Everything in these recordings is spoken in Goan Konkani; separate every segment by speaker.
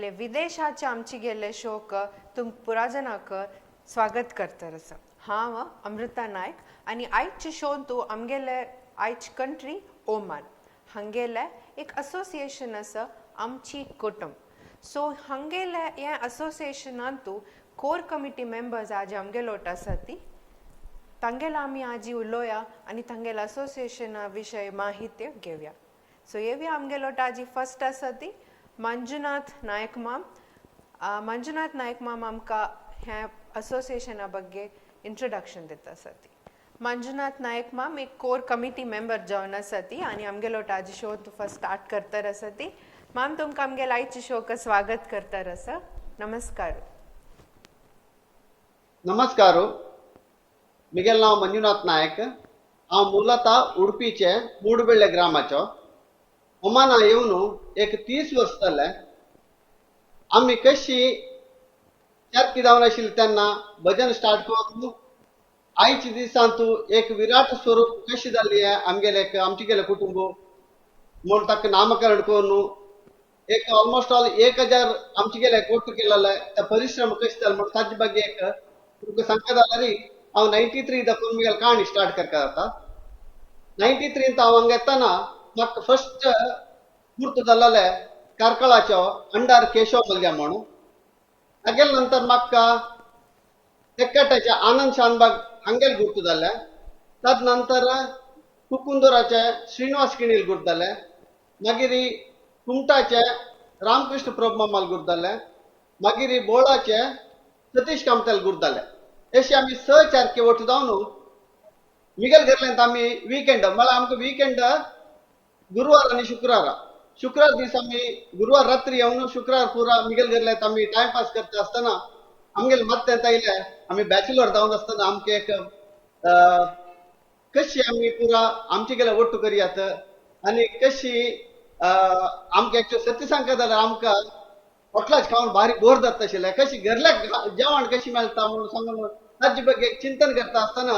Speaker 1: आमगेले विदेशाचे आमची गेल्ले शोक तुम पुराजनाक स्वागत करतर आसा. हांव अमृता नायक आनी आयचे शोन तूं आमगेले आयच कंट्री ओमान हांगेले एक असोसिएशन आसा आमची कुटुंब. सो हांगेले हे असोसिएशनान तूं कोर कमिटी मेंबर्स आज आमगेलोट आसा ती तांगेला आमी आजी उलोवया आनी तांगेल्या असोसिएशना विशय माहिती घेवया. सो येवया आमगेलो आजी फर्स्ट आसा ती मंजुनाथ नायक माम. मंजुनाथ नायक माम आमकां ह्या असोसिएशना ಬಗ್ಗೆ इंट्रोडक्शन दिता आसा ती. मंजुनाथ नायक माम एक कोर कमिटी मेंबर जावन आसा ती आनी आमगेलो आजी शो फर्स्ट स्टार्ट करतर आसा ती. माम तुमकां आमगेल्या आयच्या शोक स्वागत करतर आसा. नमस्कार.
Speaker 2: नमस्कार. मिगेल नांव मंजुनाथ नायक. हांव ಮೂಲತಃ उडपीचे ಮೂಡುಬೆಳ್ಳೆ ग्रामाचो. ओमाना येवन एक 30 वर्स जालें. आमी कशी चारकी जावन आशिल्ली तेन्ना भजन स्टार्ट करून आयच्या दिसांत एक विराट स्वरूप कशी जाल्ली आमगेले आमचे गेले कुटुंब म्हूण ताका नामकरण करून एक ऑलमोस्ट ऑल 1000 आमचे गेले कोट केलेले त्या परिश्रम कशे जाले म्हूण ताजे ಬಗ್ಗೆ एक तुमकां सांगता जाल्यार हांव 93 दाखोवन मुगेल काणी स्टार्ट करता जाता. 93 हांव हांगा येतना म्हाका फर्स्ट गुर्त जाल्ले कार्कळाचो अंडार केशव मल्ल्या म्हणून. तागेले नंतर म्हाका तेक्काट्याचे आनंद शानबाग हांगेल गुर्त जाले. तद नंतर कुकुंदोराचे श्रीनिवास किणील गुर्त जाले. मागीर कुमटाचे रामकृष्ण प्रभु मामाल गुर्त जाले. मागीर बोळाचे सतीश कामतेल गुर्त जाले. अशें आमी 6 चारके वट जावन मिगेल घरल्यांत आमी विकेंड म्हळ्यार आमकां विकेंड गुरवार आनी शुक्रार. शुक्रार दीस आमी गुरवार रात्री येवन शुक्रार पुरा मिगेल घरल्यांत आमी टायमपास करता आसतना आमगेले मत्तेंत आयले आमी बॅचलर जावन आसतना आमकां एक कशी आमी पुरा आमचे गेले ಒಟ್ಟು करयात आनी कशी आमकां एक्चुअली सत्य सांगता जाल्यार आमकां हॉटलाच खावन भारी बोर जाता आशिल्लें. कशी घरल्याक जेवण कशी मेळटा म्हणून सांगून ताजे ಬಗ್ಗೆ चिंतन करता आसतना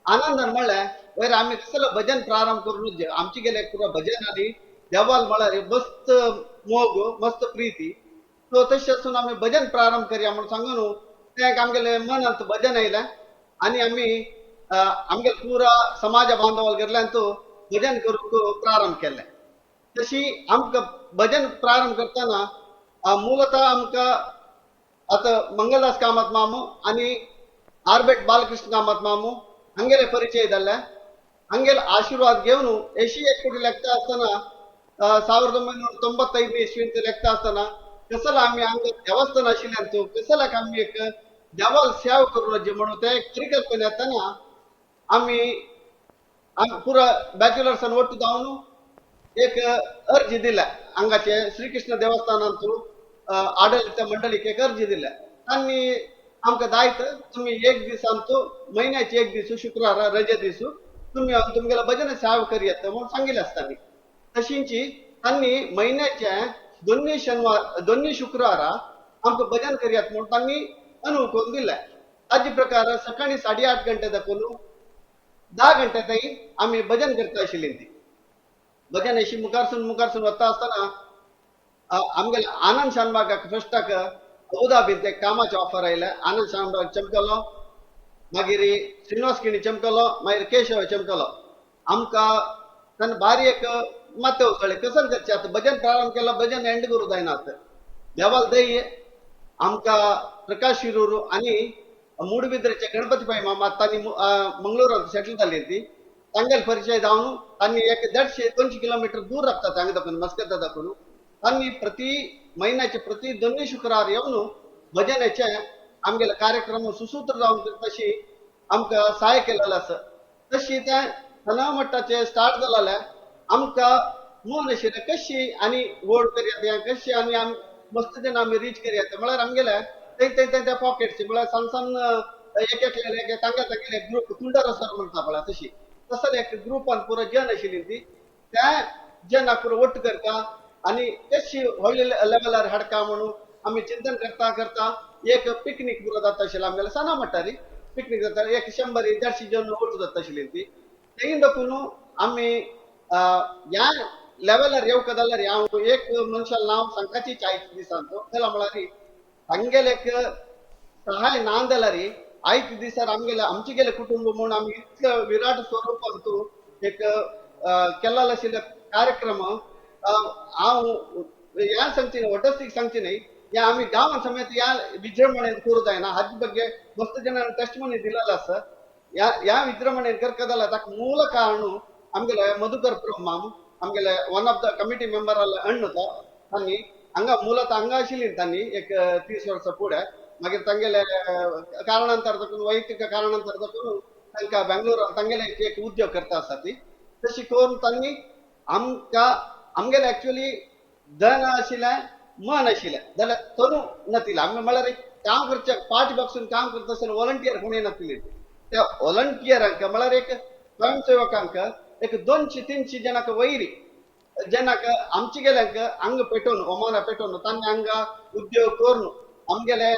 Speaker 2: आनंदान म्हणलें वयर आमी कसलो भजन प्रारंभ करून आमचे गेले पुरा भजन आनी देवाल म्हळ्यार मस्त मोग मस्त प्रिती. सो तशें आसून आमी भजन प्रारंभ करया म्हणून सांगून तें आमगेले मनांत भजन आयलें आनी आमी आमगेले पुरा समाज बांधवाल घरल्यांत भजन करूंक प्रारंभ केलें. तशी आमकां भजन प्रारंभ करतना ಮೂಲತಃ आमकां आतां मंगलदास कामत मामू आनी आर्बेट बालकृष्ण कामत मामू हांगेले परिचय जाल्ले. हांगेले आशीर्वाद घेवन अशी एक कोटी लेखता आसतना 1995 इस्वींत लेखता आसतना कसला आमी हांगा देवस्थान आशिल्ल्यान तूं कसल्याक आमी एक देवाल सेवा करूं म्हणून ते एक परिकल्पना येतना आमी पुरा बॅचलर्सान ಒಟ್ಟು जावन एक अर्जी दिल्या हांगाचे श्रीकृष्ण देवस्थानांत आडळीत मंडळीक एक अर्जी दिल्या. तांणी आमकां दायत तुमी एक दीस आमचो म्हयन्याचे एक दीस शुक्रार रजे दीस तुमी तुमगेले भजन सेवा करयात म्हणून सांगिल्लें आसताली. तशींची तांणी म्हयन्याचे दोन्ही शनिवार दोन्ही शुक्रारा आमकां भजन करयात म्हणून तांणी अनुभव करून दिले. ताजे प्रकार सकाळी 8:30 घंटे दाखोवन 10 घंटे थंय आमी भजन करता आशिल्ली. ती भजन अशी मुखारसून मुखारसून वता आसतना आमगेले आनंद शानबागाक फर्स्टाक अबुधाबींत एक कामाचें ऑफर आयलें. आनंद शानबाग चमकलो, मागीर श्रीनिवास किणी चमकलो, मागीर केशव चमकलो. आमकां तेन्ना भारी एक मात्य उसळ्ळें कसं करचें आतां भजन प्रारंभ केलो भजन एंड करूं जायना आतां देवाल दय आमकां प्रकाश शिरूर आनी मूडबिद्रेचे गणपती पै मामा तांणी मंगळूरांत सेटल जाल्ली ती तांगेले परिचय जावन तांणी एक 150-200 किलोमिटर दूर रावतात हांगा दाखोवन मस्कता दाखोवन तांणी प्रति म्हयन्याचे प्रति दोन्ही शुक्रार येवन भजनाचे आमगेले कार्यक्रम सुसूत्र जावन तशी आमकां सहाय केलेलो आसा. तशी तें सना मट्टाचें स्टार्ट जालें आमकां मन आशिल्लें कशी आनी व्हड करयात कशी आनी आमी मस्त जेन्ना आमी रीच करयात म्हळ्यार आमगेले थंय थंय थंय त्या पॉकेट्स म्हळ्यार सान सान एक एकले एक तांगे तांगेले ग्रुप कुंडर सर म्हणटा पळय तशी तसो एक ग्रुपान पुरो जन आशिल्ली ती त्या जनाक पुरो ಒಟ್ಟು करता आनी कशी व्हडले लेवलार हाडका म्हणून आमी चिंतन करता करता एक पिकनीक पुरो जाता आशिल्लें आमगेले सना मट्टारी पिकनीक जाता एक 100-150 जन ಒಟ್ಟು जाता आशिल्ली ती. थंय दाखोवन आमी ह्या लेवलार येवका जाल्यार हांव एक मनशान नांव सांगपाची आयज दिसांत तेला म्हळ्यार तांगेले एक सहाय ना जाल्यार आयज दिसार आमगेले आमचे गेले कुटुंब म्हूण आमी इतले विराट स्वरुपांत एक केल्लो आशिल्ले कार्यक्रम हांव ह्या सांगची न्ही, वटस्तीक सांगची न्ही, ह्या आमी गांवां समेत ह्या विजृंभणेन करूं जायना हाजे ಬಗ್ಗೆ मस्त जणांनी टेस्ट दिलेलो आसा. ह्या ह्या विजृंभणेन करका जाल्यार ताका मूल कारण आमगेले मधुकर प्रभु माम आमगेले one of the committee member अण्ण तांणी हांगा ಮೂಲತಃ हांगा आशिल्ली तांणी एक 30 वर्सां फुडें मागीर तांगेले कारणांतर दाखोवन वैयक्तीक कारणांतर दाखोवन तांकां बेंगलोरान तांगेले एक उद्योग करता आसा ती तशी करून तांणी आमकां आमगेले एक्चुअली धन आशिल्लें मन आशिल्लें जाल्यार तनू नातिल्लें. आमी म्हळ्यार काम करचे पाट बॉक्सून काम करता आसतना वॉलंटियर कोणूय नातिल्ले. त्या वॉलंटियरांक म्हळ्यार एक स्वयंसेवकांक एक 200-300 जणांक वयरी जेन्ना आमचे गेल्यांक हांगा पेटोवन ओमाना पेटोवन तांणी हांगा उद्योग करून आमगेले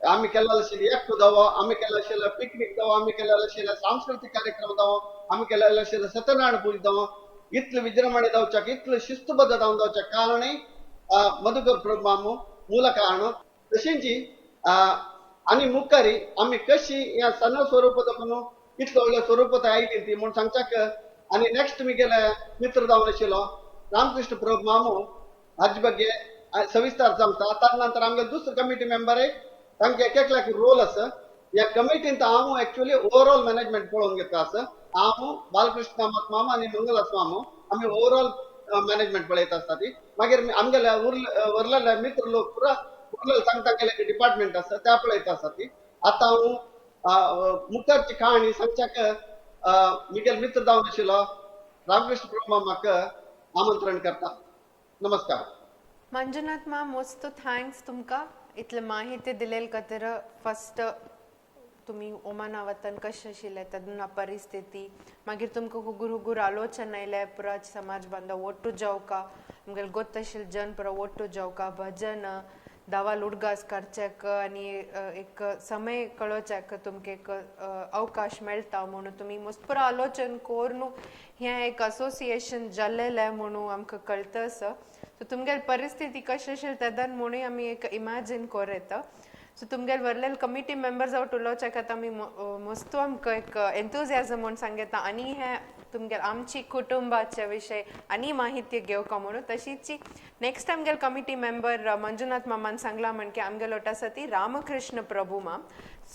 Speaker 2: आमी केल्लो आशिल्ले एक दावो, आमी केल्लो आशिल्ले पिकनीक दावो, आमी केल्लो आशिल्ले सांस्कृतीक कार्यक्रम दावो, आमी केल्लो आशिल्ले सत्यनारायण पूजा दावो, इतले विजृंभणे जावच्याक इतले शिस्तबद्ध जावन जावच्याक कारणय मधुकर प्रभु मामू मूल कारण. तशेंच आनी मुखारी आमी कशी ह्या सण स्वरूप दाखोवन इतलो व्हडलो स्वरूप आयली ती म्हूण सांगच्याक. आनी नेक्स्ट मिगेले मित्र जावन आशिल्लो रामकृष्ण प्रभु मामू हाजे ಬಗ್ಗೆ सविस्तर सांगता. ताजे नंतर आमगे दुसरो कमिटी मेंबर तांकां एक एकल्याक रोल आसा. ह्या कमिटींत हांव एक्चुअली ओवरऑल मॅनेजमेंट पळोवन घेता आसा. हांव बालकृष्ण कामत मामा आनी मंगलास मामू आमी ओवरऑल मॅनेजमेंट पळयता आसता ती. मागीर आमगेले उरलेले मित्र लोक पुरा उरलेले तांगेले डिपार्टमेंट आसा त्या पळयता आसा ती. आतां हांव मुखारची कहाणी सांगच्याक मिगेल मित्र जावन आशिल्लो रामकृष्ण प्रभु मामाक आमंत्रण करता. नमस्कार.
Speaker 1: मंजुनाथ माम, मस्त thanks तुमकां इतले माहिती दिलेल खातीर. फस्ट तुमी ओमाना वतन कशें आशिल्लें तेन्ना परिस्थिती, मागीर तुमकां हुगूर हुगूर आलोचन आयले पुरा समाज बांदव ಒಟ್ಟು जावका, आमगेले गोत आशिल्ले जन पुरा ಒಟ್ಟು जावका, भजन दावाल उडगास करच्याक आनी एक समय कळोवच्याक तुमकां एक अवकाश मेळटा म्हणून तुमी मस्त पुरा आलोचन करून हें एक असोसिएशन जाल्लेलें म्हणून आमकां कळटा आसा. सो तुमगेली परिस्थिती कशी आशिल्ली तेदन म्हणून आमी एक इमॅजीन करूं येता. सो तुमगेले वरलेले कमिटी मेंबर्स आवट उलोवच्याक आतां आमी मस्त आमकां एक एन्थुजियाजम म्हूण सांगता आनी हें तुमगेले आमची कुटुंबाचे विशय आनी माहिती घेवका म्हणून. तशीच नेक्स्ट आमगेले कमिटी मेंबर मंजुनाथ मामान सांगला म्हण की आमगेलो आसा ती रामकृष्ण प्रभू माम.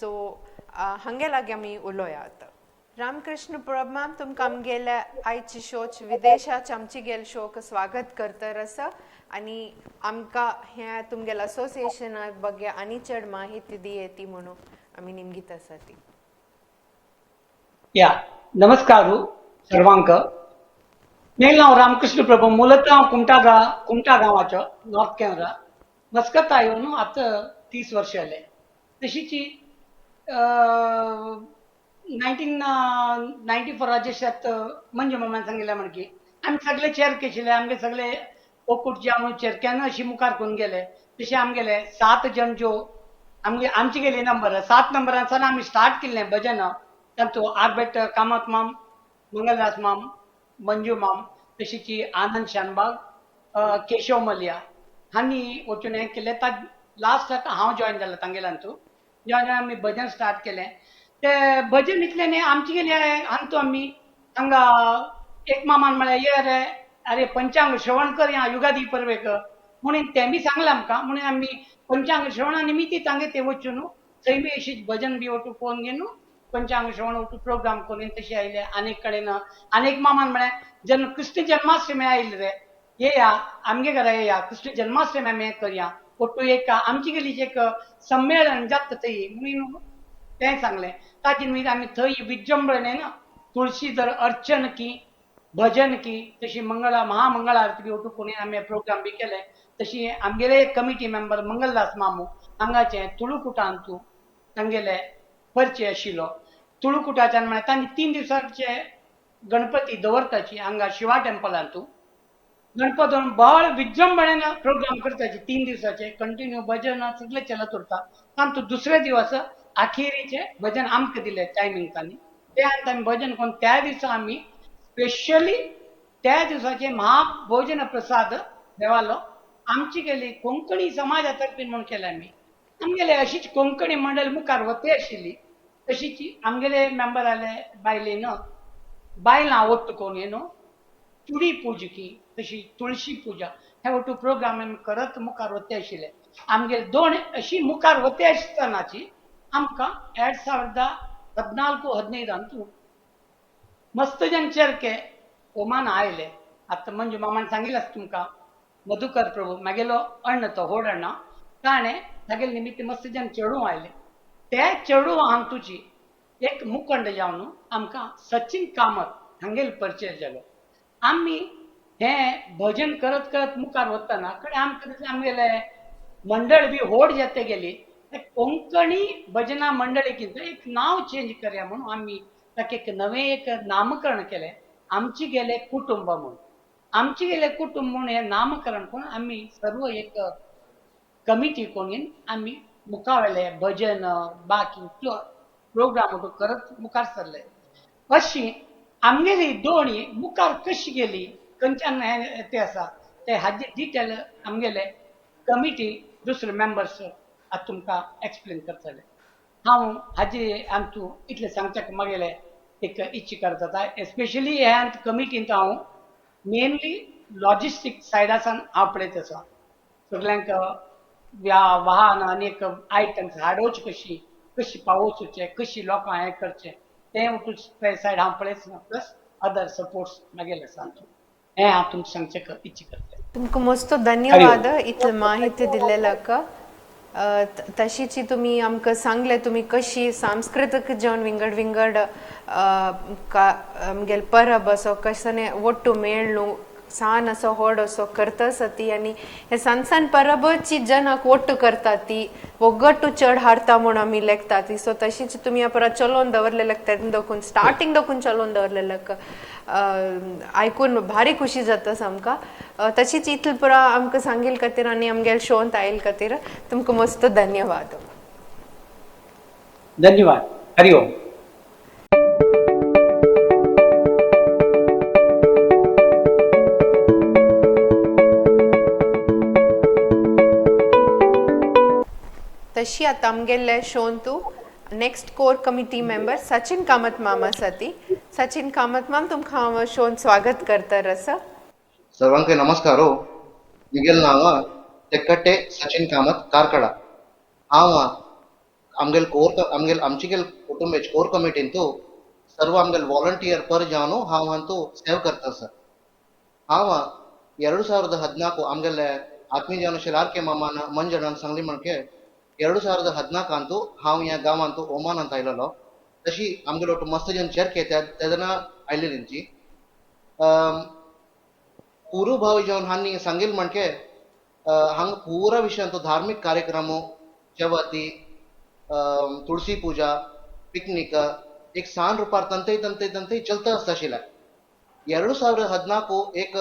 Speaker 1: सो हांगे लागीं आमी उलोया आतां. रामकृष्ण प्रभू माम, तुमकां आमगेल्या आयची शोच विदेशाच आमची गेल शोक स्वागत करतर आसा आनी आमकां हें तुमगेल्या असोसिएशना ಬಗ್ಗೆ आनी चड माहिती दी येती म्हणून आमी निमगीत आसा ती.
Speaker 3: या नमस्कार सर्वांक. मेल नांव रामकृष्ण प्रभू, मूलतः हांव कुमटा गांवाचो, नॉर्थ कॅनरा. मस्कत येवन आतां 30 वर्ष जाले. तशीच 1994 शेत मंजू मामान सांगिल्लें म्हण की आमी सगळे चेर आशिल्ले, आमगे सगळे ओकुटचे आमी चेरक्यान अशी मुखार करून गेले. तशें आमगेले 7 जण ज्यो आमगे आमचे गेले नंबर 7 नंबरांसान आमी स्टार्ट केल्लें भजन. तातूंत आर्बेट कामत माम, मंगलदास माम, मंजू माम, तशीच आनंद शानबाग, केशव मलिया हांणी वचून हें केलें. लास्टाक हांव जॉयन जालें तांगेल्यान. जॉयन आमी भजन स्टार्ट केलें. ते भजन इतलें न्ही आमचे गेले हांतू आमी हांगा एक मामान म्हळें ये रे अरे पंचांग श्रवण कर या युगादी परवेक म्हणून तें बी सांगलें आमकां. म्हणून आमी पंचांग श्रवणा निमित्ती तांगे ते वचून थंय बी अशीच भजन बी वटू पळोवन घेवन पंचांग श्रवण वटू प्रोग्राम करून तशें आयले. आनीक कडेन आनीक मामान म्हळें जेन्ना कृष्ण जन्माष्टमी आयली रे येया आमगे घरा येया, कृष्ण जन्माष्टमी आमी करया ಒಟ್ಟು एक आमची गेली एक संमेलन जाता थंय म्हणून तें सांगलें. ताजे निमित्त आमी थंय विजृंभणेन तुळशी जर अर्चन की भजन की तशी मंगळा महामंगळ आरती बी ओटू कोणी आमी प्रोग्राम बी केले. तशी आमगेले कमिटी मेंबर मंगलदास मामू हांगाचे तुळुकुटांतू तांगेले परिचय आशिल्लो. तुळुकुटाच्यान म्हळ्यार तांणी 3 दिवसांचे गणपती दवरताची हांगा शिवा टेम्पलांतू. गणपती बळ विजृंभणेन प्रोग्राम करताची 3 दिवसाचे कंटिन्यू भजन सगळे चलत उरता. तांतू दुसरे दिवस अखेरीचे भजन आमकां दिले टायमींग तांणी. ते आनी आमी भजन करून त्या दिसा आमी स्पेशली त्या दिवसाचे महाभोजन प्रसाद देवालो आमची गेली कोंकणी समाजा तर्फे म्हणून केले आमी. आमगेले अशीच कोंकणी मंडळ मुखार वते आशिल्ली तशीच आमगेले मेंबर आले बायलेन बायलां वट्ट करून न्हू चुडी पुजकी तशी तुळशी पुजा हे वट्टू प्रोग्राम आमी करत मुखार वते आशिल्ले. आमगेले दोन अशी मुखार वते आसतनाची आमकां 2014 15 मस्त जन चेरके ओमान आयले. आतां मंजू मामान सांगिल्लें तुमकां मधुकर प्रभू मागेलो अण्ण तो होड अण्णा ताणें तागेले निमित्त मस्त जन चेडूं आयले. ते चेडूं हांतूची एक मुखंड जावन आमकां सचिन कामत हांगेलो परिचय जालो. आमी हें भजन करत करत मुखार वतना कडेन आमकां आमगेले मंडळ बी व्हड जाते गेली ते कोंकणी भजना मंडळीकीन एक नांव चेंज करया म्हणून आमी ताका एक नवें एक नामकरण केलें आमची गेले कुटुंब म्हणून. आमची गेले कुटुंब म्हणून हें नामकरण करून आमी सर्व एक कमिटी करून आमी मुखावेले भजन बाकी प्रोग्राम करत मुखार सरले. अशी आमगेली दोणी मुखार कशी गेली खंयच्यान हें तें आसा ते हाजे डिटेल आमगेले कमिटी दुसरे मेंबर्स आतां तुमकां एक्सप्लेन करतले. हांव हाजे आमचो इतलें सांगच्याक मागेले एक इच्छा करता. एस्पेशली ह्या कमिटींत हांव मेनली लॉजिस्टीक सायडासान हांव पळयत आसा. सगल्यांक वाहन आनी एक आयटम्स हाडोवचे कशी कशी पावोवचे कशी लोकांक हें करचें तें सायड हांव पळयत ना प्लस अदर सपोर्ट्स मागेले आसा हें हांव तुमकां सांगचें इच्छा करता.
Speaker 1: तुमकां मस्त धन्यवाद इतली माहिती दिल्लेलाक. तशीची तुमी आमकां सांगले तुमी कशी सांस्कृतीक जेवण विंगड विंगड आमगेले परब असो कशें ಒಟ್ಟು ಮೇಳ್ನು सान असो व्हड असो करता आसा ती आनी हे सान सान परबची जनाक ಒಟ್ಟು करता ती ಒಗ್ಗಟ್ಟು चड हाडता म्हूण आमी लेखता ती. सो तशीच तुमी परत चलोवन दवरलेले तेन्ना दोकून स्टार्टींग दोकून चलोवन दवरलेले आयकून भारी खुशी जाता आमकां. तशीच इतले पुरा आमकां सांगील खातीर आनी आमगेले शोंत आयल खातीर तुमकां मस्त धन्यवाद.
Speaker 3: धन्यवाद. हरि ओम.
Speaker 1: तशी आतां आमगेले शोंतू next core committee member Sachin Kamat मामा आसा. सचिन कामत माम तुमकां हांव शोन स्वागत करता आसा.
Speaker 4: सर्वांक नमस्कार. म्हगेलें नांव तेक्कट्टे सचिन कामत कार्कळा. हांव आमगेले कोर आमगेले आमची गेल कुटुंबेच कोर कमिटींतू सर्व आमगेले वालंटियर पर जावन हांव हांतू सेव करता आसा. हांव 2014 आमगेले आत्मीय जावन शेलारके मामान मंजणान सांगली म्हणके 2014 हांव ह्या गांवांत ओमानांत आयलेलो. तशी आमगेलो मस्त जन चेरके तेदना आयलेली. पुरू भाव जावन हांणी सांगील म्हणके हांगा पुरा विशयांत धार्मीक कार्यक्रम चवथी तुळसी पूजा पिकनीक एक सान रुपार तंतय तंतय तंतय चलता आसता आशिल्लें. 2014 एक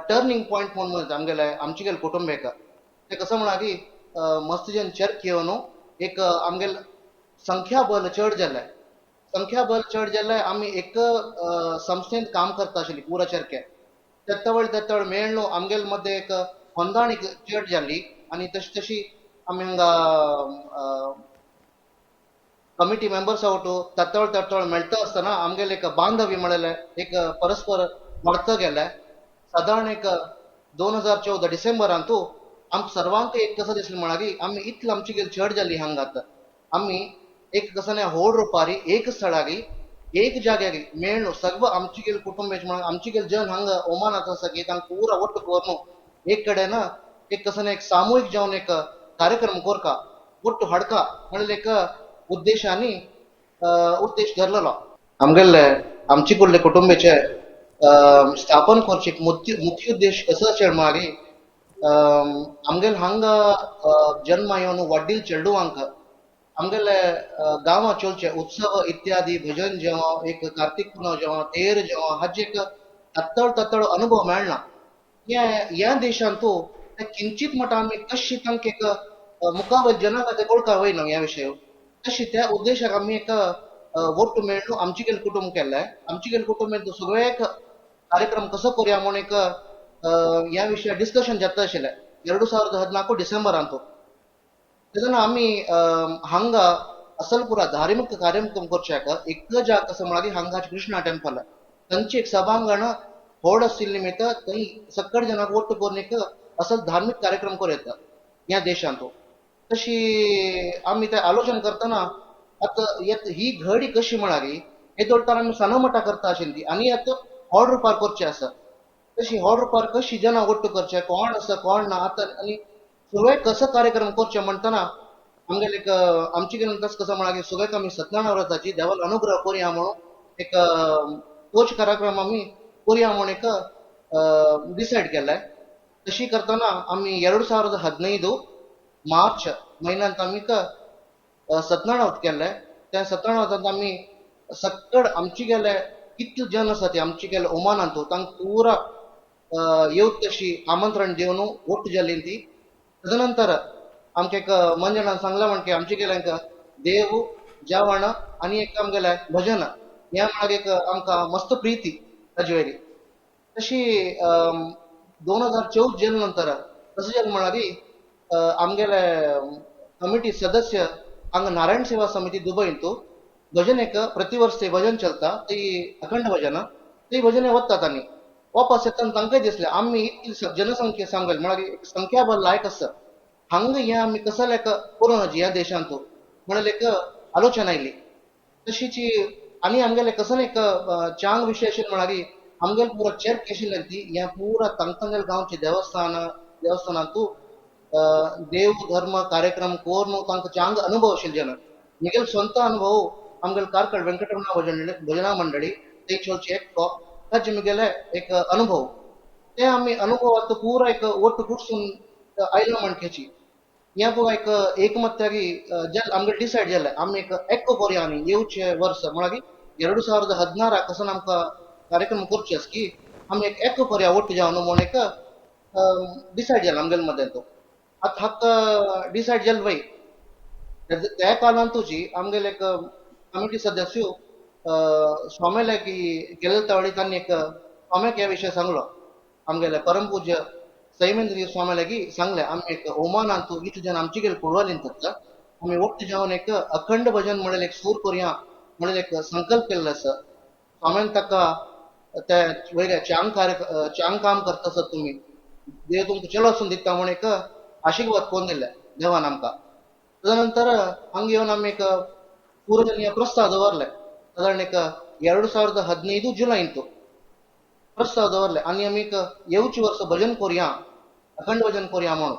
Speaker 4: टर्निंग पॉयंट म्हणून म्हणटा आमगेले आमचे गेले कुटुंबेक. ते कसं म्हणा की मस्त जन चर्क येवन एक आमगेले संख्याबल चड जालें. संख्याबल चड जालें आमी एक संस्थेंत काम करता आशिल्ली पुरा चरके तेत्तवळ तेत्तवळ मेळ्ळो आमगेले मध्ये एक ಹೊಂದಾಣಿಕೆ चड जाली आनी तशी तशी आमी हांगा कमिटी मेंबर्स आवटू तत्तवळ तत्तवळ मेळटा आसतना आमगेले एक बांधवी म्हणलें एक परस्पर वाडत गेलें. सादारण एक 2014 डिसेंबरांतू आमकां सर्वांक एक कसं दिसलें म्हणा की आमी इतली आमची गेली चड जाली हांगात आमी एक कसं न्ही व्हड रुपारी एक स्थळागी एक जाग्यागी मेळ्ळो सगळं आमची गेली कुटुंबेच म्हणून आमची गेली जन हांगा ओमानात आसा की तांकां पुरा ಒಟ್ಟು करून एक कडेन एक कसं एक सामूहिक जावन एक कार्यक्रम कोरका ಒಟ್ಟು हडका म्हणलें एक उद्देशानी उद्देश धरलेलो. आमगेले आमची कुर्ले कुटुंबेचे स्थापन करचे एक मुख्य उद्देश कसो अशें मागीर आमगेले हांगा जन्मा येवन वाडील चेडवांक आमगेले गांवां चलचे उत्सव इत्यादी भजन जेवण एक कार्तिक पुनव जेवण तेर जेवण हाजे एक तत्तळ तत्तळ अनुभव मेळना. ह्या देशांतू ते किंचित म्हटा आमी कशी तांकां एक मुखावयर जनांक ते कळका वयना ह्या विशय तशी त्या उद्देशाक आमी एक ಒಟ್ಟು मेळ्ळो आमची गेल कुटुंब केल्लें. आमची गेल कुटुंब सगळ्याक कार्यक्रम कसो करूया म्हणून एक ह्या विशयार डिस्कशन जाता आशिल्लें 2014 डिसेंबरांतू. तेन्ना आमी हांगा असलपुरा धार्मिक कार्यक्रम करच्याक एक जाग कसो म्हळ्यार हांगा कृष्णा टेम्पल तांची एक सभांगण व्हड आशिल्ली निमित्त थंय सकट जनांक ಒಟ್ಟು करून एक असल धार्मिक कार्यक्रम करूं येता ह्या देशांतू. तशी आमी ते आलोचन करतना आतां ही घडी कशी म्हळ्यार हे दोळताना आमी सनमठा करता आशिल्ली आनी आतां व्हड रुपार करचें आसा. तशी व्हड रुपार कशी जनां ಒಟ್ಟು करचे, कोण आसा कोण ना आतां आनी सुरवेक कसो कार्यक्रम करचे म्हणटना आमगेले एक आमचे कडेन कसो म्हळ्यार सुरवेक आमी सत्यनारायण व्रताची देवान अनुग्रह करुया म्हणून एक तोच कार्यक्रम आमी करुया म्हणून एक डिसायड केलें. तशी करतना आमी 2015 मार्च म्हयन्यांत आमी सत्यनारायण व्रत केल्लें. त्या सत्यनारायण व्रतांत आमी सक्कड आमचे गेले कितले जन आसा ते आमचे गेले ओमानांत तांकां पुरा येवत तशी आमंत्रण दिवन ಒಟ್ಟು जाली ती. तदनंतर आमकां एक मंजणान सांगलें म्हण की आमचे गेल्यांक देव जेवण आनी एक आमगेलें भजन हें म्हळ्यार एक आमकां मस्त प्रिती ताजे वयली. तशी 2014 जाले नंतर तशें जालें म्हळ्यार आमगेले कमिटी सदस्य हांगा नारायण सेवा समिती दुबयंतू भजन एक प्रतिवर्ष ते भजन चलता ती अखंड भजन ती भजन वतात आनी वापस येतना तांकांय दिसलें आमी इतली जनसंख्या सांगली म्हळ्यार संख्या लायक आसा हांगा हें आमी कसलें एक करूं ह्या देशांतू म्हणल्यार एक आलोचना आयली. तशीची आनी आमगेलें कसलें एक चांग विशय आशिल्लें म्हळ्यार आमगेले पुरा चर्क आशिल्लें ती ह्या पुरा तांगतांगेल गांवचे देवस्थानांतू देव धर्म कार्यक्रम करून तांकां चांग अनुभव आशिल्ले जन. म्हगेलो स्वंत अनुभव आमगेले कार्कळ वेंकटरमणा भजना मंडळी ते चोलचे एक ताजे म्हगेले एक अनुभव ते आमी अनुभवात पुरा एक ಒಟ್ಟು कुडसून आयलो म्हणखेची ह्या पुरा एक एकमत्यागी जालें आमगेलें डिसायड जालें आमी एक एक्को करुया आनी येवचे वर्स म्हळ्यार 2016 कसो आमकां कार्यक्रम करचे आसा की आमी एक एक्को करुया ಒಟ್ಟು जावन म्हूण एक डिसायड जालें आमगेले मदें तो. आतां हाका डिसायड जालें वय त्या काळांतूची आमगेले एक कमिटी सदस्य स्वाम्याले की गेले तावळी तांणी एक स्वाम्याक ह्या विशय सांगलो. आमगेले परमपूज्य सैमेंद्र स्वाम्यालागी सांगलें आमी एक ओमानांतू इतले जन आमचे गेले कुडवालीन करता आमी ಒಟ್ಟು जावन एक अखंड भजन म्हणल्यार एक सूर करुया म्हणल्यार एक संकल्प केल्लो आसा. स्वाम्यान ताका त्या वयल्या चांग कार्य चांग काम करता आसत तुमी देव तुमकां चलो आसून दिता म्हूण एक आशिर्वाद करून दिले देवान आमकां. तदनंतर हांगा येवन आमी एक पूर्वजनीय प्रस्ताव दवरले सादारण एक 2015 जुलैंतू प्रस्ताव दवरले आनी आमी एक येवचे वर्स भजन करुया अखंड भजन करुया म्हणून.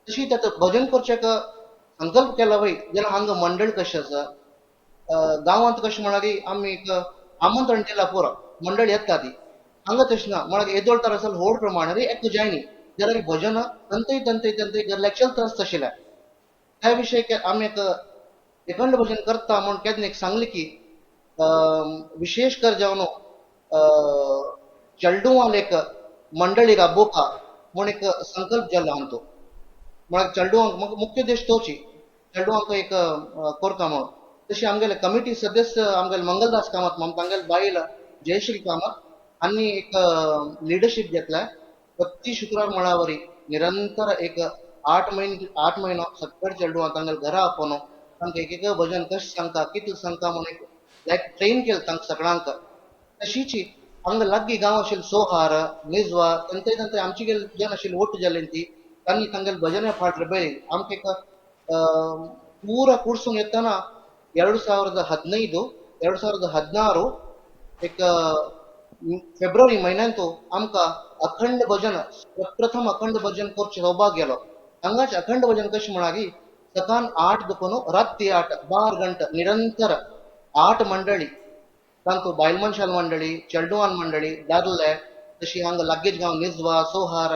Speaker 4: तशी ताका भजन करचें संकल्प केला वय जाल्यार हांगा मंडळ कशें आसा गांवांत कशें म्हळ्यार आमी एक आमंत्रण दिलां पुरो मंडळ येता ती हांगा तशें ना म्हळ्यार येदोळ तर आसा व्हड प्रमाणान एक जायनी जाल्यार भजन तंतय तंतय तंतय गेल्ल्याक चलता आसता आशिल्लें. त्या विशय आमी एक अखंड भजन करता म्हूण केन्ना एक सांगलें की विशेष कर जावन चेडवांक एक मंडळीक आपोवपा म्हूण एक संकल्प जालो आमचो. म्हळ्यार चेडवांक मुख्य उद्देश तोची चेडवांक एक करता म्हणून. तशी आमगेले कमिटी सदस्य आमगेले मंगलदास कामत म्हण तांगेले बायल जयश्री कामत हांणी एक लिडरशीप घेतलाय. प्रति शुक्रार म्हळ्यावरी निरंतर एक 8 म्हयनो सगळे चेडवां तांगेले घरा आपोवन तांकां एक एक भजन कशें सांगता कितलें सांगता म्हूण एक लायक ट्रेन केलें तांकां सगळ्यांक. तशीची हांगा लागीं गांव आशिल्ले सोहार निजवा तांचे तांचे आमचे गेले जन आशिल्ले ಒಟ್ಟು जाले ती तांणी तांगेले भजने फाटले बेळी आमकां एक ಪೂರ ಕೂಡ್ಸೋನ್ येतना 2015 2016 एक फेब्रुवारी म्हयन्यांतू आमकां अखंड भजन प्रथम अखंड भजन करचें सौभाग्य गेलो. हांगाच अखंड भजन कशें म्हळ्यार सकाळ 8 दुखून राती 8 12 गंटे निरंतर 8 मंडळी तांतू बायल मनशाल मंडळी चेडवान मंडळी दादले तशी हांगा लागींच गांव निजवा सोहार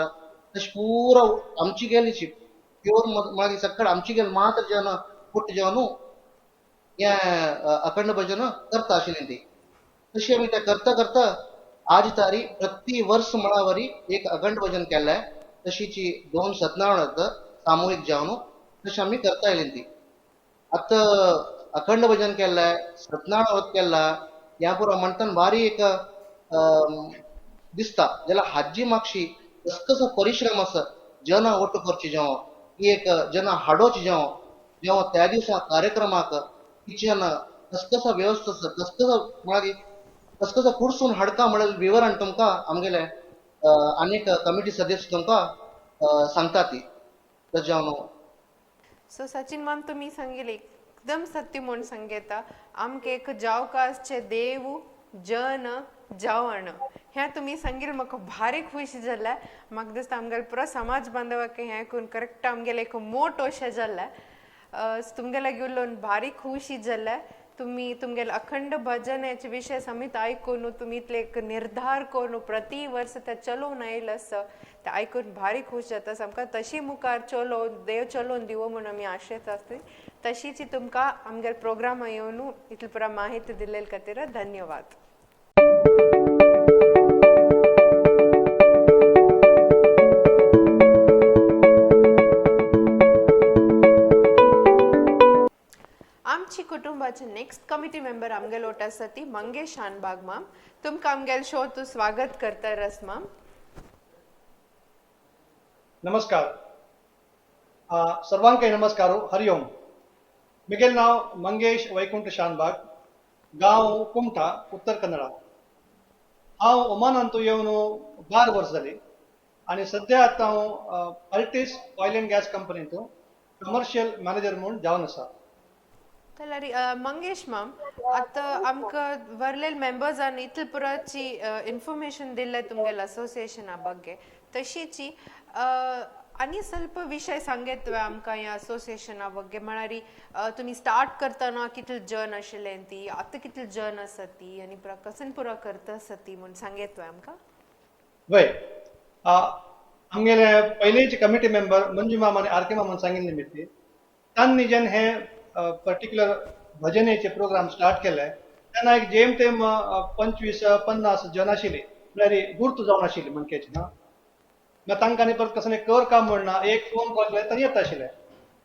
Speaker 4: तशें पुरो आमची गेलीची प्योर मागीर सकाळ आमची गेली मात्र जन पुट्ट जावन हें अखंड भजन करता आशिल्ली ती. तशी आमी तें करता करता आज तारी प्रति वर्स म्हळ्यावरी एक अखंड भजन केलें. तशीची 2 सत्यनारायण सामुहीक जावन तशें आमी करता आयली ती. आतां अखंड भजन केल्लें सत्यनारायण व्रत केलां ह्या पुरो म्हणटना भारी एक दिसता. जाल्यार हाजी मागशी कसो परिश्रम आसा जना ओटू करची जेवण ही एक जना हाडोवची जेवण जेव्हा त्या दिवसा कार्यक्रमाक किचन कस व्यवस्था आसा कस म्हळ्यार कस कसो कुडसून हाडका म्हळ्यार विवरण तुमकां आमगेले आनीक कमिटी सदस्य तुमकां सांगता ती. जावन
Speaker 1: सो सचिन माम तुमी सांगिल्लें एकदम सत्य म्हूण सांगता. आमकां एक जावकासचे देव जन जेवण हें तुमी सांगिल्लें म्हाका भारी खूश जालें. म्हाका दिसता आमगेले पुरो समाज बांधवाक हें करून करेक्ट आमगेलें एक मोट अशें जालें. तुमगेले लागीं उलोवन भारी खुशी जालें. तुमी तुमगेले अखंड भजनाचे विशय समेत आयकून तुमी इतले एक निर्धार करून प्रति वर्स ते चलोवन आयले आसा ते आयकून भारी खूश जाता. आमकां तशी मुखार चलोवन देव चलोवन दिवो म्हूण आमी आशेत आसता. तशीच तुमकां आमगेले प्रोग्रामा येवन इतली पुरा माहिती दिल्ले खातीर धन्यवाद. आमची कुटुंबाचे नेक्स्ट कमिटी मेंबर आमगेलो ओट आसा ती मंगेश शानबाग माम. तुमकां आमगेले शो तूं स्वागत करता रस माम.
Speaker 5: नमस्कार सर्वांकय नमस्कार. हरिओम. मिगेल नाव मंगेश वैकुंठ शानबाग, गांव कुमठा, उत्तर कन्नडा. हांव ओमानांतू येवन 12 वर्स जाली आनी सद्या आतां हांव अल्टीस ऑयल अँड गॅस कंपनींतू कमर्शियल मॅनेजर म्हूण जावन आसा.
Speaker 1: जाल्यार मंगेश माम, आतां आमकां वरलेले मेंबर्सान इतले पुराची इन्फॉर्मेशन दिल्लें तुमगेले असोसिएशना ಬಗ್ಗೆ, तशीची आनी ಸ್ವಲ್ಪ विशय सांगेत आमकां ह्या असोसिएशना ಬಗ್ಗೆ. म्हळ्यार तुमी स्टार्ट करतना कितले जन आशिल्ले ती, आतां कितले जन आसा ती आनी पुरा कसन पुरा करता आसा ती म्हूण सांगेत आमकां.
Speaker 5: वय, आमगेले पयलींचे कमिटी मेंबर मंजू माम आनी आर के मामान सांगिल्ले निमित्ती तांणी जेन्ना हे पर्टिक्युलर भजनेचे प्रोग्राम स्टार्ट केले तेन्ना एक जेम तेम 25-50 जन आशिल्ली, म्हळ्यार गुर्त जावन आशिल्ली मनकेची. हा, मागीर तांकां आनी परत कसो कर काम म्हणना, एक फोन कॉल केल्यार तांणी येता आशिल्ले.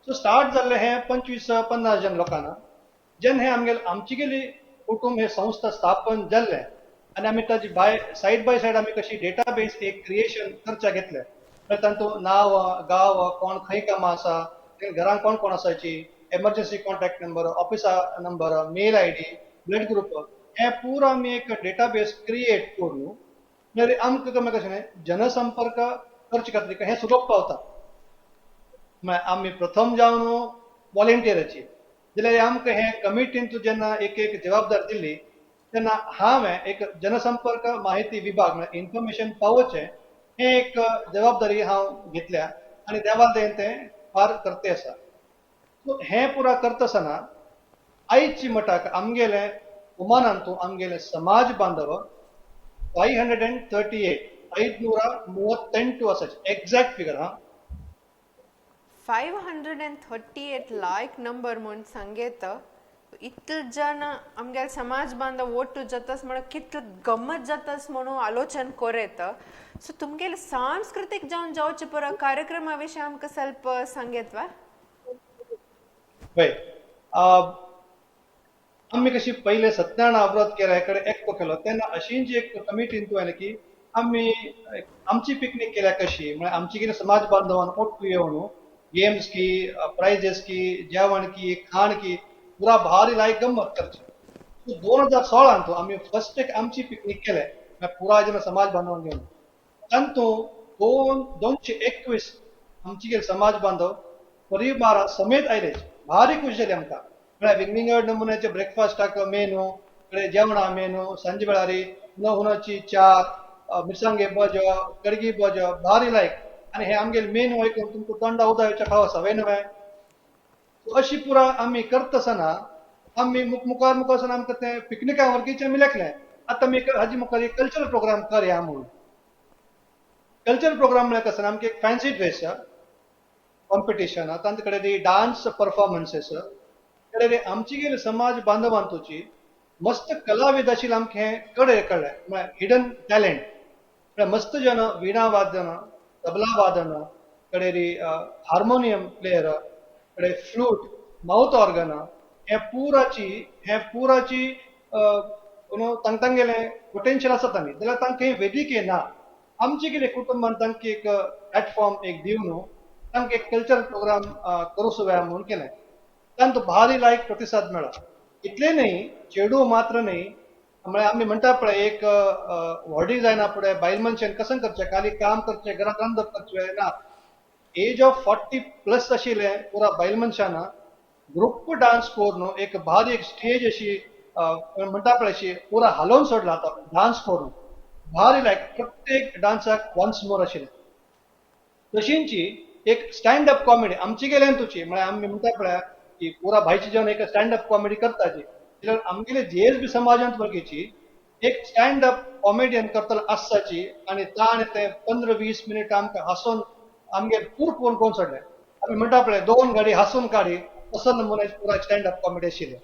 Speaker 5: सो स्टार्ट जाल्लें हें 25-50 जन लोकांना. जेन्ना हें आमगेले आमची गेली कुटुंब हे संस्था स्थापन जाल्लें आनी आमी ताजी बाय सायड बाय सायड आमी कशी डेटाबेस एक क्रिएशन करच्या घेतलें. म्हळ्यार तांतूं नांव, गांव, कोण खंय कामां आसा, घरान कोण कोण आसाची, एमर्जन्सी कॉन्टॅक्ट नंबर, ऑफिसा number, mail I D, blood group, हे पुरो आमी एक डेटाबेस क्रिएट करून म्हळ्यार आमकां कमी कशें न्हय जनसंपर्क करचे खातीर हें सुलभ पावता. म्हळ्यार आमी प्रथम जावन वॉलेंटियराची जाल्यार आमकां हें कमिटीन जेन्ना एक एक जबाबदारी दिल्ली तेन्ना हांवें एक जनसंपर्क माहिती विभाग म्हळ्यार इन्फॉर्मेशन पावोवचें हें एक जबाबदारी हांव घेतल्या आनी देवा दयेन तें पार करते आसा. सो हें पुरा करता आसतना आयची मठाक आमगेले ओमानांतू आमगेले समाज बांधव 538 538 आसाचे एग्जॅक्ट फिगर. हा,
Speaker 1: 538 लायक नंबर म्हूण सांगेत. इतले जन आमगेले समाज बांधव ओटू जातास म्हळ्यार कितले गमत जातास म्हणून आलोचन कोरेत. सो तुमगेले सांस्कृतीक जावन जावचे पुरो कार्यक्रमा विशय आमकां ಸ್ವಲ್ಪ सांगेत वा.
Speaker 5: वय, आमी कशी पयले सत्यनारायण व्रत केले कडेन एकटो केलो तेन्ना अशींच एक कमिटीन तुवें की आमी आमची पिकनीक केल्या कशी म्हळ्यार आमची कितें समाज बांधवान ओट्टू येवन गेम्स की, प्रायजेस की, जेवण की, खाण की, पुरा भारी लायक गम्मत करची. सो 2016 आमी फर्स्ट एक आमची पिकनीक केले म्हळ्यार पुराय जेन्ना समाज बांधवान घेवन तांतूं 221 आमची गेले समाज बांधव परिवारा समेत आयले. भारी खुश जाली आमकां. म्हळ्यार विंगविंगड नमुन्याचे ब्रेकफास्टाक मेनू, कडे जेवणा मेनू, सांजे वेळार हुनाची च्या, मिरसांगे भजो, कडगी भजो, भारी लायक. आनी हे आमगेले मेनू आयकून तुमकां तोंडा उदक येवच्या खाव आसा, वय न्हय? अशी पुरा आमी करता आसतना आमी मुखार मुखार आसतना आमकां तें पिकनिका वर्गीचें आमी लेखलें. आतां आमी हाजी मुखार एक कल्चरल प्रोग्राम करया म्हणून. कल्चरल प्रोग्राम म्हळ्यार कशें आमकां एक फॅन्सी ड्रेस कॉम्पिटिशन, तांचे कडेन डान्स परफॉर्मन्सीस, कडेन आमची गेले समाज बांधवांतूची मस्त कलाविद आशिल्ले आमकां हें कडे कळ्ळें, म्हळ्यार हिडन टॅलंट. म्हळ्यार मस्त जन विणा वादन, तबला वादन, कडेन हार्मोनियम प्लेयर, कडे फ्लूट, माउथ ऑर्गन, हे पुराची You know तांगेले पोटेन्शियल आसा तांणी जाल्यार तांकां वेदिके ना. आमचे कितें कुटुंबान तांकां एक प्लॅटफॉर्म एक दिवन तांकां एक कल्चरल प्रोग्राम करूं जाय म्हणून केलें. तांकां भारी लायक प्रतिसाद मेळ्ळो. इतलें न्हय, चेडूं मात्र न्हय, म्हळ्यार आमी म्हणटा पळय एक व्हडली जायना फुडें बायल मनशान कसं करचें, खाली काम करचें, घरांत रांदप करचें ना. एज ऑफ 40 प्लस आशिल्लें पुरा बायल मनशान ग्रुप डान्स करून एक भारी एक स्टेज अशी म्हणटा पळय अशी पुरा हालोवन सोडला आतां डान्स करून भारी लायक प्रत्येक डान्साक वन्स मोर आशिल्लें. तशींची एक स्टँड अप कॉमेडी आमची गेल्यान तुची म्हळ्यार आमी म्हणटा पळय की पुरा भायची जेवन एक स्टँड अप कॉमेडी करताची, जाल्यार आमगेले जे एस बी समाजांत वर्गेची एक स्टँड अप कॉमेडियन करतलो आसताची आनी ताणें ते 15-20 मिनट आमकां हांसोवन आमगेर पूर फोन करून सोडलें. आमी म्हणटा पळय 2 गाडी हांसून काडी तसो नमुने पुरा स्टँड अप कॉमेडी आशिल्लें.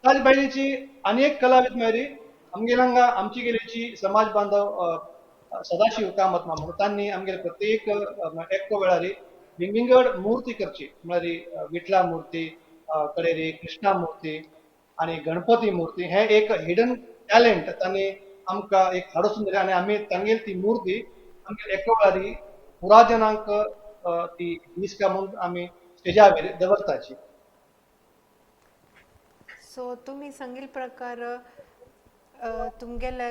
Speaker 5: ताजे बायलेची आनी एक कलावीद म्हळ्यार आमगेले हांगा आमची गेलेची समाज बांधव सदाशिव कामत म्हणून तांणी आमगेले प्रत्येक एक्को वेळार विंगविंगड मूर्ती करची, म्हळ्यार विठला मूर्ती, कडेरी कृष्णा मूर्ती आनी गणपती मूर्ती, हे एक हिडन टॅलंट तांणी आमकां एक हाडून दिलें आनी आमी तांगेली ती मूर्ती आमगेले एक्को वेळार पुरा जनांक ती दिसका म्हणून आमी स्टेजावेर दवरताची.
Speaker 1: सो तुमी सांगिल्ले प्रकार तुमगेले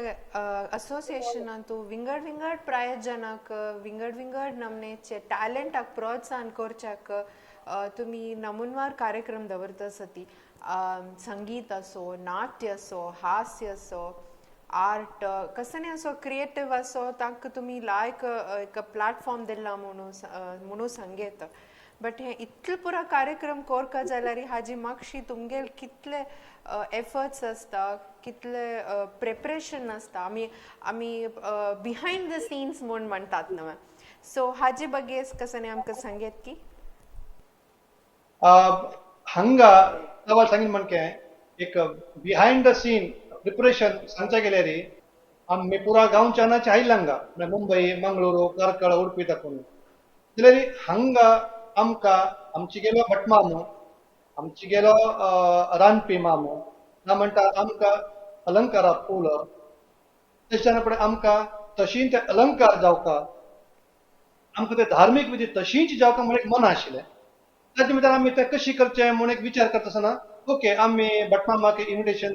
Speaker 1: असोसिएशनांतू विंगड विंगड प्राय जनाक विंगड विंगड नमनेचे टॅलंटाक प्रोत्साहन करच्याक तुमी नमुनवार कार्यक्रम दवरता आसती. संगीत असो, नाट्य असो, हास्य असो, आर्ट कसने असो, क्रिएटीव असो, तांकां तुमी लायक एक प्लॅटफॉर्म दिला म्हणून म्हणून सांगेत. बट हे इतले पुरा कार्यक्रम कोरका जाल्यार हाजी मागशी तुमगेल कितले एफर्ट्स आसता, कितले प्रिपरेशन आसता, आमी आमी बिहायंड the scenes म्हूण म्हणटात न्हय. सो हाजे बगे कसने आमकां सांगेत की
Speaker 5: हांगा सवाल सांगीन म्हणके एक बिहायंड the scene preparation सांगच्या गेल्यार आमी पुरा गांवच्या आयला हांगा म्हळ्यार मुंबय, मंगळुरू, कार्कळ, उडपी दाखोवन जाल्यार हांगा आमकां आमची गेलो भटमामो, आमची गेलो रांदपी मामो, ना म्हणटा आमकां अलंकारा फूल, तशें फुडें आमकां तशीं ते अलंकार जावका, आमकां ते धार्मीक विधी तशींच जावका म्हूण एक मन आशिल्लें. ताजे भितर आमी तें कशी करचें म्हूण एक विचार करता आसतना ओके आमी भटमामाक इन्विटेशन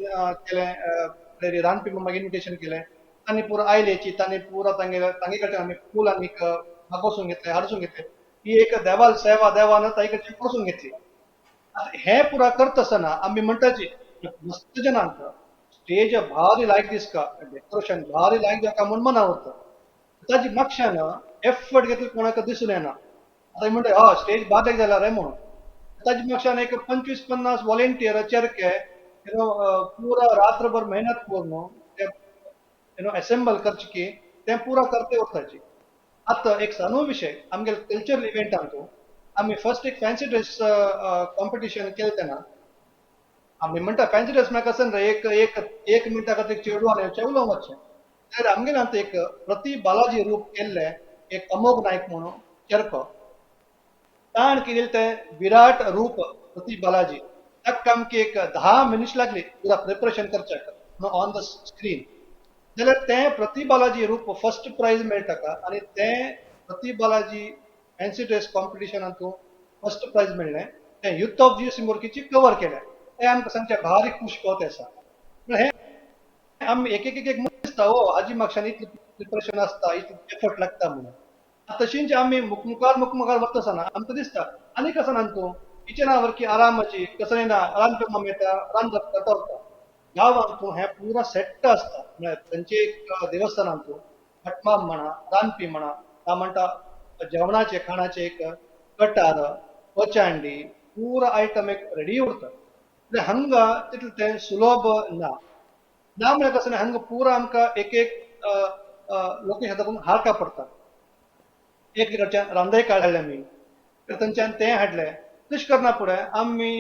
Speaker 5: केलें, रांदपी मामाक इन्विटेशन केलें, तांणी पुरा आयलेची तांणी पुरा तांगे तांगे कडच्यान आमी फूल आनीक मागोसून घेतलें, हाडसून घेतलें. ही एक देवाल सेवा देवान ताजे कडच्यान करून घेतली. आतां हें पुरा करता आसतना आमी म्हणटाची मस्त जनांक स्टेज भारी लायक दिसका, डेकोरेशन भारी लायक जाता म्हूण मना उरता, ताजी मागशान एफर्ट घेतले कोणाक दिसून येना. आतां म्हणटा हय स्टेज बारीक जाला रे म्हणून, ताजे मागशान एक 25-50 वॉलेंटियर चेरके you know पुरा रात्रभर मेहनत करून ते you know assemble करचे की तें पुरा करते उरताची. आतां एक सानो विशय आमगेले कल्चरल इव्हेंटांतू आमी फर्स्ट एक फॅन्सी ड्रेस कॉम्पिटिशन केलें तेन्ना आमी म्हणटा फॅन्सी ड्रेस म्हळ्यार कशें रे एक एक एक मिनटा खातीर चेडूं आनी चेवलो वचचें, जाल्यार आमगेले आतां एक प्रति बालाजी रूप केल्लें एक अमोघ नायक म्हणून चेरको, ताण केलें तें विराट रूप प्रति बालाजी, ताका आमकां एक 10 मिनट्स लागली पुरा प्रिपरेशन करच्याक ऑन the screen, जाल्यार तें प्रति बालाजी रूप फर्स्ट प्रायज मेळटा ताका आनी तें प्रति बालाजी फॅन्सी ड्रेस कॉम्पिटिशनांतू फर्स्ट प्रायज मेळ्ळें. तें युथ ऑफ जी सिमोर्कीची कवर केलें, तें आमकां सांगचें भारी खूश कोत आसा. हें आमी एक एक एक दिसता हो हाजी मागशान इतलें प्रिपरेशन आसता, इतलें एफर्ट लागता म्हणून. तशींच आमी मुखमुखार मुखमुखार वता आसतना आमकां दिसता आनी कसो ना तूं किचना वरकी आरामाची कसो ना रांदप माम येता रांदप करता वता. गांवांत हें पुरा सेट्ट आसता, म्हळ्यार थंयचे एक देवस्थानांतू भटमाम म्हणा, रांदपी म्हणा, ना म्हणटा जेवणाचे खाणाचे एक कटार, पचांडी पुरा आयटम एक रेडी उरता. जाल्यार हांगा तितलें तें सुलभ ना. ना म्हळ्यार कसो ना हांगा पुरा आमकां एक एक लोकेशन दाखोवन हारका पडटा. एक कडच्यान रांदय काड हाडलें आमी, थंयच्यान तें हाडलें, तशें करना फुडें आमी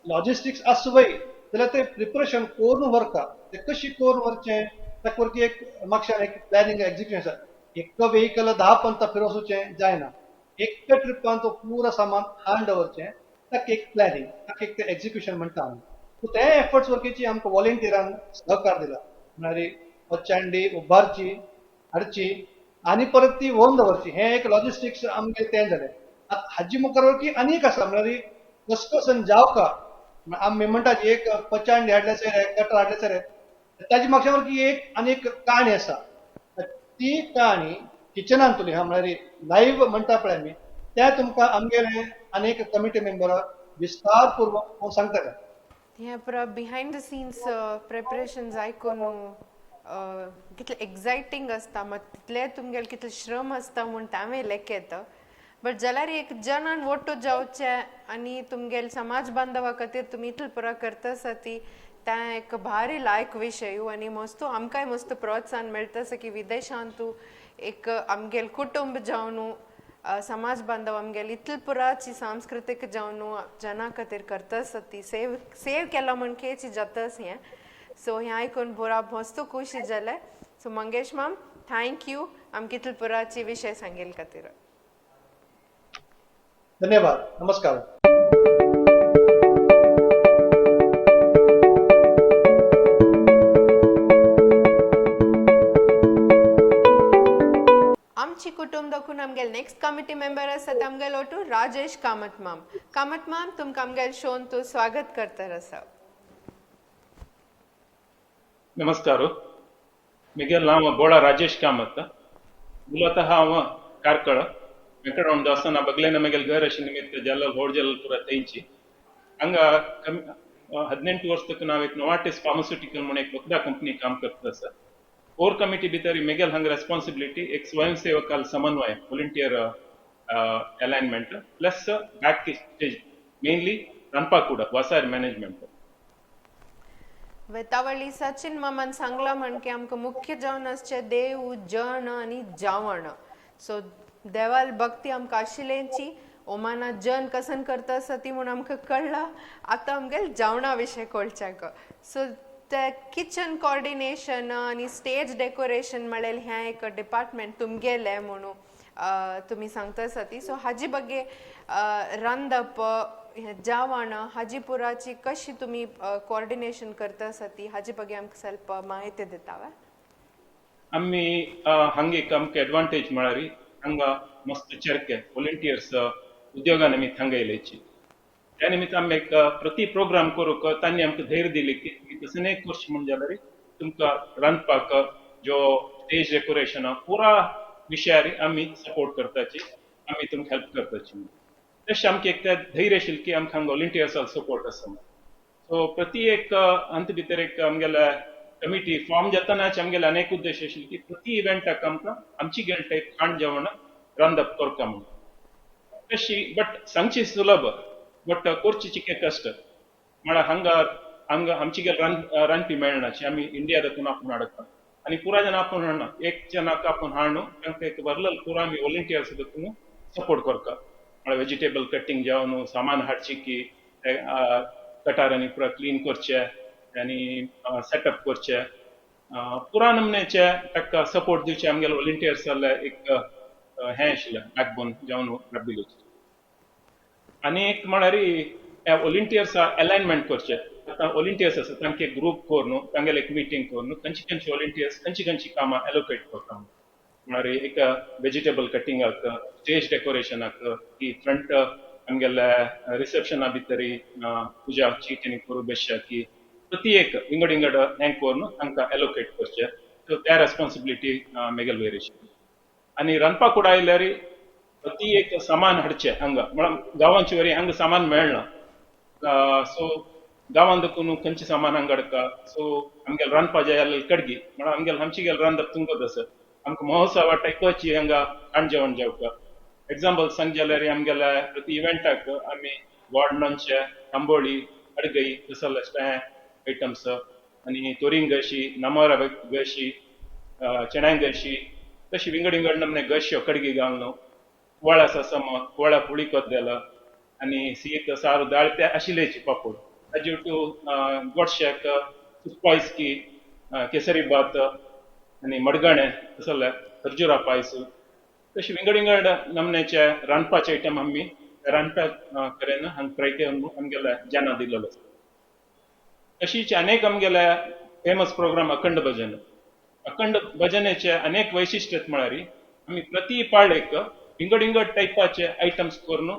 Speaker 5: लॉजिस्टिक्स आसूं वय जाल्यार तें प्रिपरेशन करून व्हरता, तें कशी करून व्हरचें ताका वरकी एक मागशान एक प्लॅनिंग एक्जिक्युशन आसा. एक वेहिकल 10-15 फिरोवचें जायना, एक ट्रिपान तो पुरा सामान हाड दवरचें, ताका एक प्लॅनिंग, ताका एक तें एक्जिक्युशन म्हणटा आमी. सो ते एफर्ट्स वर्कीची आमकां वॉलंटियरान सहकार दिला. म्हळ्यार पच्चांडी उबारची हाडची आनी परत ती व्हरून दवरची, हें एक लॉजिस्टिक्स आमगेलें तें जालें. आतां हाजी मुखार वळखी आनीक आसा, म्हळ्यार कस जावका आमी म्हणटा एक पचांडी हाडले सर, कटर हाडले सर, ताजी म्हाका वळखी एक आनी एक काणी आसा. ती काणी किचनांतली हा, म्हळ्यार लायव्ह म्हणटा पळय आमी, त्या तुमकां आमगेले आनी एक कमिटी मेंबर विस्तारपूर्वक सांगतले.
Speaker 1: हें पुरा बिहायंड the scenes preparations आयकून कितलें एक्सायटींग आसता, मात तितलें तुमगेलें कितलें श्रम आसता म्हूण हांवें लेखयता. बट जाल्यार एक जनान वोटू जावचें आनी तुमगेले समाज बांधवा खातीर तुमी इतलें पुरा करता आसा ती तें एक भारी लायक विशय आनी मस्त आमकांय मस्त प्रोत्साहन मेळटा आसा की विदेशांत एक आमगेले कुटुंब जावन समाज बांधव आमगेले इतले पुराची सांस्कृतीक जावन जना खातीर करता आसा ती सेव सेव केला म्हण खेची जाताच हें. सो हें आयकून पुरा मस्त खुशी जालें. सो मंगेश माम thank you आमकां इतले पुराची विशय सांगेल खातीर.
Speaker 5: धन्यवाद, नमस्कार.
Speaker 1: आमची कुटुंब दाखून आमगेले नेक्स्ट कमिटी मेंबर आसा आमगेलो टू राजेश कामत माम. कामत माम तुमकां आमगेले शोन तूं स्वागत करता आसा.
Speaker 6: नमस्कार, म्हगेलें नांव बोळा राजेश कामत. ಮೂಲತಃ हांव ಕಾರ್ಕಳ ವೆಂಕಟರಮಣ ದೇವಸ್ಥಾನ ಬಗ್ಲೇನ ಮಗಲ್ घर अशें निमित्त जल्ल व्हड जल्ल पुरा थंयची. हांगा कमी 18 वर्स तक नांव एक नोवाटिस फार्मास्युटिकल म्हूण एक वखदा कंपनी काम करता आसा. कोर कमिटी भितर मेगेल हांगा रेस्पॉन्सिबिलिटी एक स्वयंसेवकाल समन्वय volunteer alignment plus back stage mainly रांदपाकूड वसार मॅनेजमेंट.
Speaker 1: वेतावळी सचिन मामान सांगला म्हण की आमकां मुख्य जावन आसचें देव जण आनी जावण. सो देवाल भक्ती आमकां आशिल्ल्याची ओमाना जन कसन करता आसा ती म्हूण आमकां कळ्ळा. आतां आमगेले जेवणा विशय कळच्याक. सो ते किचन कॉर्डिनेशन आनी स्टेज डेकोरेशन म्हळ्यार हें एक डिपार्टमेंट तुमगेलें म्हणून तुमी सांगता आसा ती. सो हाजी बगे रांदप जेवण हाजी पुराची कशी तुमी कॉर्डिनेशन करता आसा ती हाजी बगे आमकां ಸ್ವಲ್ಪ माहिती दिता वा?
Speaker 6: आमी हांगा एक आमकां एडवांटेज म्हळ्यार हांगा मस्त चेरके वॉलंटियर्स उद्योगा निमित्त हांगा येयलेची. त्या निमित्त आमी एक प्रति प्रोग्राम करूंक तांणी आमकां धैर्य दिली की तुमी तसलें करचें म्हूण जाल्यार तुमकां रांदपाक जो स्टेज डेकोरेशन पुरा विशयार आमी सपोर्ट करताची, आमी तुमकां हेल्प करताची. तशें आमकां एक ते धैर्य आशिल्लें की आमकां हांगा वॉलंटियर्साचो सपोर्ट आसा. सो प्रति एक अंत भितर एक आमगेले कमिटी फॉर्म जातनाच आमगेले अनेक उद्देश आशिल्ले की प्रति इव्हेंटाक आमकां आमची गेल टायप खाण जेवण रांदप करता म्हणून. तशी बट सांगची सुलभ बट करची चिके कश्ट म्हळ्यार हांगा हांगा आमची गेल रांदपी मेळनाची. आमी इंडिया दाखून आपूण हाडटा आनी पुरा जाण आपूण हाडना, एक जणाक आपूण हाडू तांकां एक व्हरलें पुरा आमी वॉलंटियर्स दाखून सपोर्ट करता. म्हळ्यार वेजिटेबल कटींग जावन सामान हाडची की कटारांनी पुरा क्लीन करचे आनी सेटअप करचे पुरा नमनेचे ताका सपोर्ट दिवचे आमगेले वॉलंटियर्स जाल्यार एक हें आशिल्लें बॅकबोन जावन राबिल्लें. आनी एक म्हळ्यार वॉलंटियर्स अलायनमेंट करचे. आतां वॉलंटियर्स आसा तांकां एक ग्रूप करून तांगेले एक मिटींग करून खंयची खंयची वॉलंटियर्स खंयची खंयची कामां एलोकेट करता. म्हळ्यार एक वेजिटेबल कटिंगाक, स्टेज डेकोरेशनाक, की फ्रंट आमगेले रिसेप्शना भितर पुजा चीट करून बेसच्या की प्रति एक विंगड विंगड हें करून तांकां एलोकेट करचें. सो त्या रेस्पॉन्सिबिलिटी मेगेल वयर आशिल्ली. आनी रांदपाक कुडा आयल्यार प्रति एक सामान हाडचें हांगा, म्हळ्यार गांवांचे वरी हांगा सामान मेळना. सो गांवांत देखून खंयचें सामान हांगा हाडटा. सो आमगेले रांदपा जाय जाल्यार कडगी म्हळ्यार आमगेले आमची गेले रांदप तुमकां आसा. आमकां महोत्सवा टायपाची हांगा खाण जेवण जेवता. एग्जाम्पल सांग जाल्यार आमगेले प्रति इव्हेंटाक आमी गोड लोणचें, आंबोळी, अडगई तसले आयटम्स आनी तोरिंग गशी, नमोरा गशी, चण्या गशी, तशी विंगड विंगड नमने गश्यो कडगी घालून कुवाळा सम कुवाळा पुळी कोद्देला आनी शीत सारू दाळ ते आशिल्लेची पापड ताजे टू गोडश्याक सुपायस्की, केसरी भात आनी मडगाणें तसले खर्जुरा पायस तशी विंगड विंगड नमनेचे रांदपाचे आयटम आमी रांदपा कडेन हांगा ट्राय करून आमगेले जाना दिलेलो आसा. तशीच अनेक आमगेले फेमस प्रोग्राम अखंड भजन. अखंड भजनेचे अनेक वैशिश्ट्य म्हळ्यार आमी प्रति पाळेक विंगड विंगड टायपाचे आयटम्स करून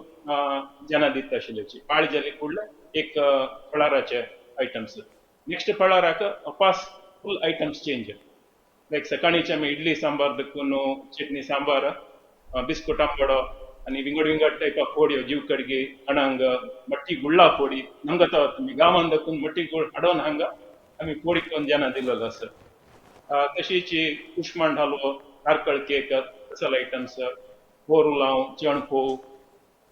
Speaker 6: जना दिता आशिल्ल्याची. पाळी जाली फुडले एक फळाराचे आयटम्स, नेक्स्ट फळाराक अपास फूल आयटम्स चेंज. लायक सकाळीचे आमी इडली सांबार देखून चटणी सांबार, बिस्कुट आंबडो आनी विंगड विंगड टायपा फोडयो, जीव कडगी, अणंग, मट्टी गुळ्ळा फोडी नमगत आमी गांवान देखून मट्टी गुळ हाडोवन हांगा आमी फोडी करून जना दिलेलो आसा. तशीच कुशमांड हालवो, नारकळ केक, तसले आयटम्स, फोर उलाव, चण फोव,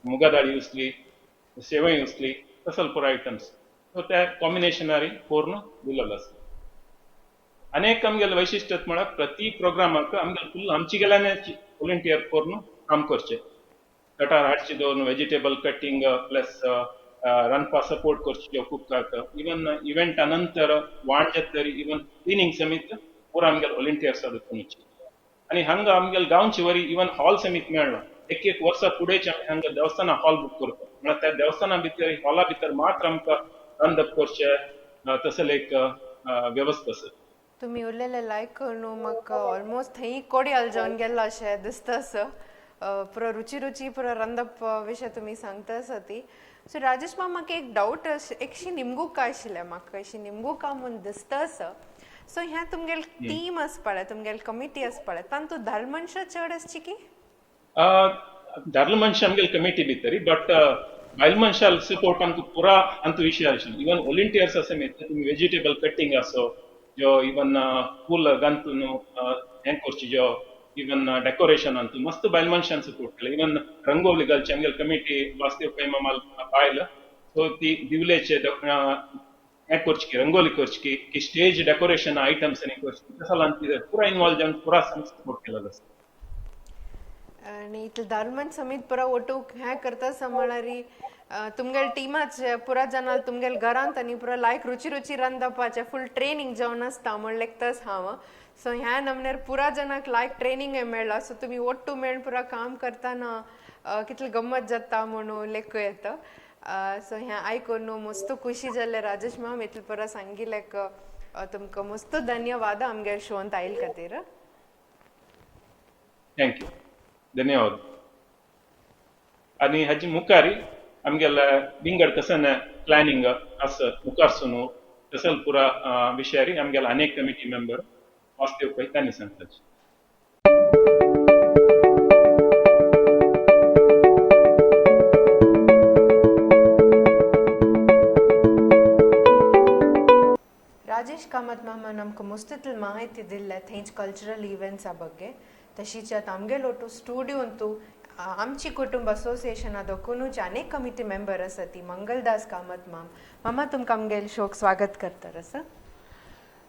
Speaker 6: मुगा दाळी उसली, सेवई उसली, तसल पुरो आयटम्स. सो त्या कॉम्बिनेशनारी फोर्न दिलेलो आसा. अनेक आमगेले वैशिश्ट्य म्हळ्यार प्रति प्रोग्रामाक आमगेले फुल आमचे गेल्याने वॉलंटियर करून काम करचे. गटार हाडचे दवरून वेजिटेबल कटिंग प्लस रांदपा सपोर्ट करचे कुकाक. इवन इव्हेंटा नंतर वाण जातरी इवन क्लिनींग समेत पुरो आमगेले वॉलंटियर्स आसा. आनी हांगा आमगेले गांवचे वरी इवन हॉल समेत मेळना. एक एक वर्सा फुडेच आमी हांगा देवस्थाना हॉल बूक करता. म्हळ्यार त्या देवस्थाना भितर हॉला भितर मात्र आमकां रांदप करचें तसले एक वेवस्था आसा.
Speaker 1: तुमी उरलेले लायक न्हू म्हाका ऑलमोस्ट थंय कोडयाल जावन गेल्लो अशें दिसता आसा. पुरो रुची रुची पुरो रांदप विशय तुमी सांगता आसा ती. सो राजेश मामा, म्हाका एक डावट एकशी निमगूक आशिल्लें, म्हाका अशी निमगूक म्हूण दिसता आसा. सो ह्या तुमगेले टीम आसपाळे, तुमगेले कमिटी आसपाळे, तांतू धाल मनशां चड आसची की?
Speaker 6: धारल मनशां आमगेले कमिटी भितर, बट बायल मनशां सपोर्ट आमकां पुरा आमचो विशय आशिल्लो. इवन वॉलंटियर्स आसा तुमी वेजिटेबल कटिंग आसो, जो इवन फूल घालून हें करची, जो इवन डेकोरेशन अंतू मस्त बायल मनशान सपोर्ट केले. इवन रंगोली घालची आमगेले कमिटी वासदेव पै मामा बायल, सो ती दिवलेचे हें करची, रंगोली करची की स्टेज डेकोरेशन आयटम्स आनी करची, तसो पुरा इन्वॉल्व जावन पुरा सपोर्ट केलेलो आसा.
Speaker 1: आनी इतले धर्मन समेत पुरा ओटू हें करता म्हळ्यार तुमगेले टिमाचे पुरा जाणां तुमगेले घरांत आनी पुरा लायक रुची रुची रांदपाचें फूल ट्रेनींग जावन आसता म्हण लेखताच हांव. सो ह्या नमनेर पुरा जाणांक लायक ट्रेनींगय मेळ्ळा. सो तुमी ओट्टू मेळून पुरा काम करतना कितली गम्मत जाता म्हणून लेखू येता. सो हें आयकून मस्त खुशी जालें राजेश माम, इतलें पुरा सांगिल्लें तुमकां मस्त धन्यवाद आमगेर शोंत आयल खातीर.
Speaker 6: Thank you, धन्यवाद. आनी हाजी मुखारी आमगेले विंगड कसन प्लॅनिंग आसा मुखारसून तसल पुरा विशयारी आमगेले अनेक कमिटी मेंबर वासदेव पै तांणी सांगताची.
Speaker 1: राजेश कामत मामा आमकां मस्त माहिती दिल्ले थंयच कल्चरल इव्हेंट्सा ಬಗ್ಗೆ. तशीच आतां आमगेलो टू स्टुडियोंतू आमची कुटुंब असोसिएशना दोकुनूच अनेक कमिटी मेंबर आसा ती मंगलदास कामत माम. मामा तुमकां आमगेले शोक स्वागत करता आसा.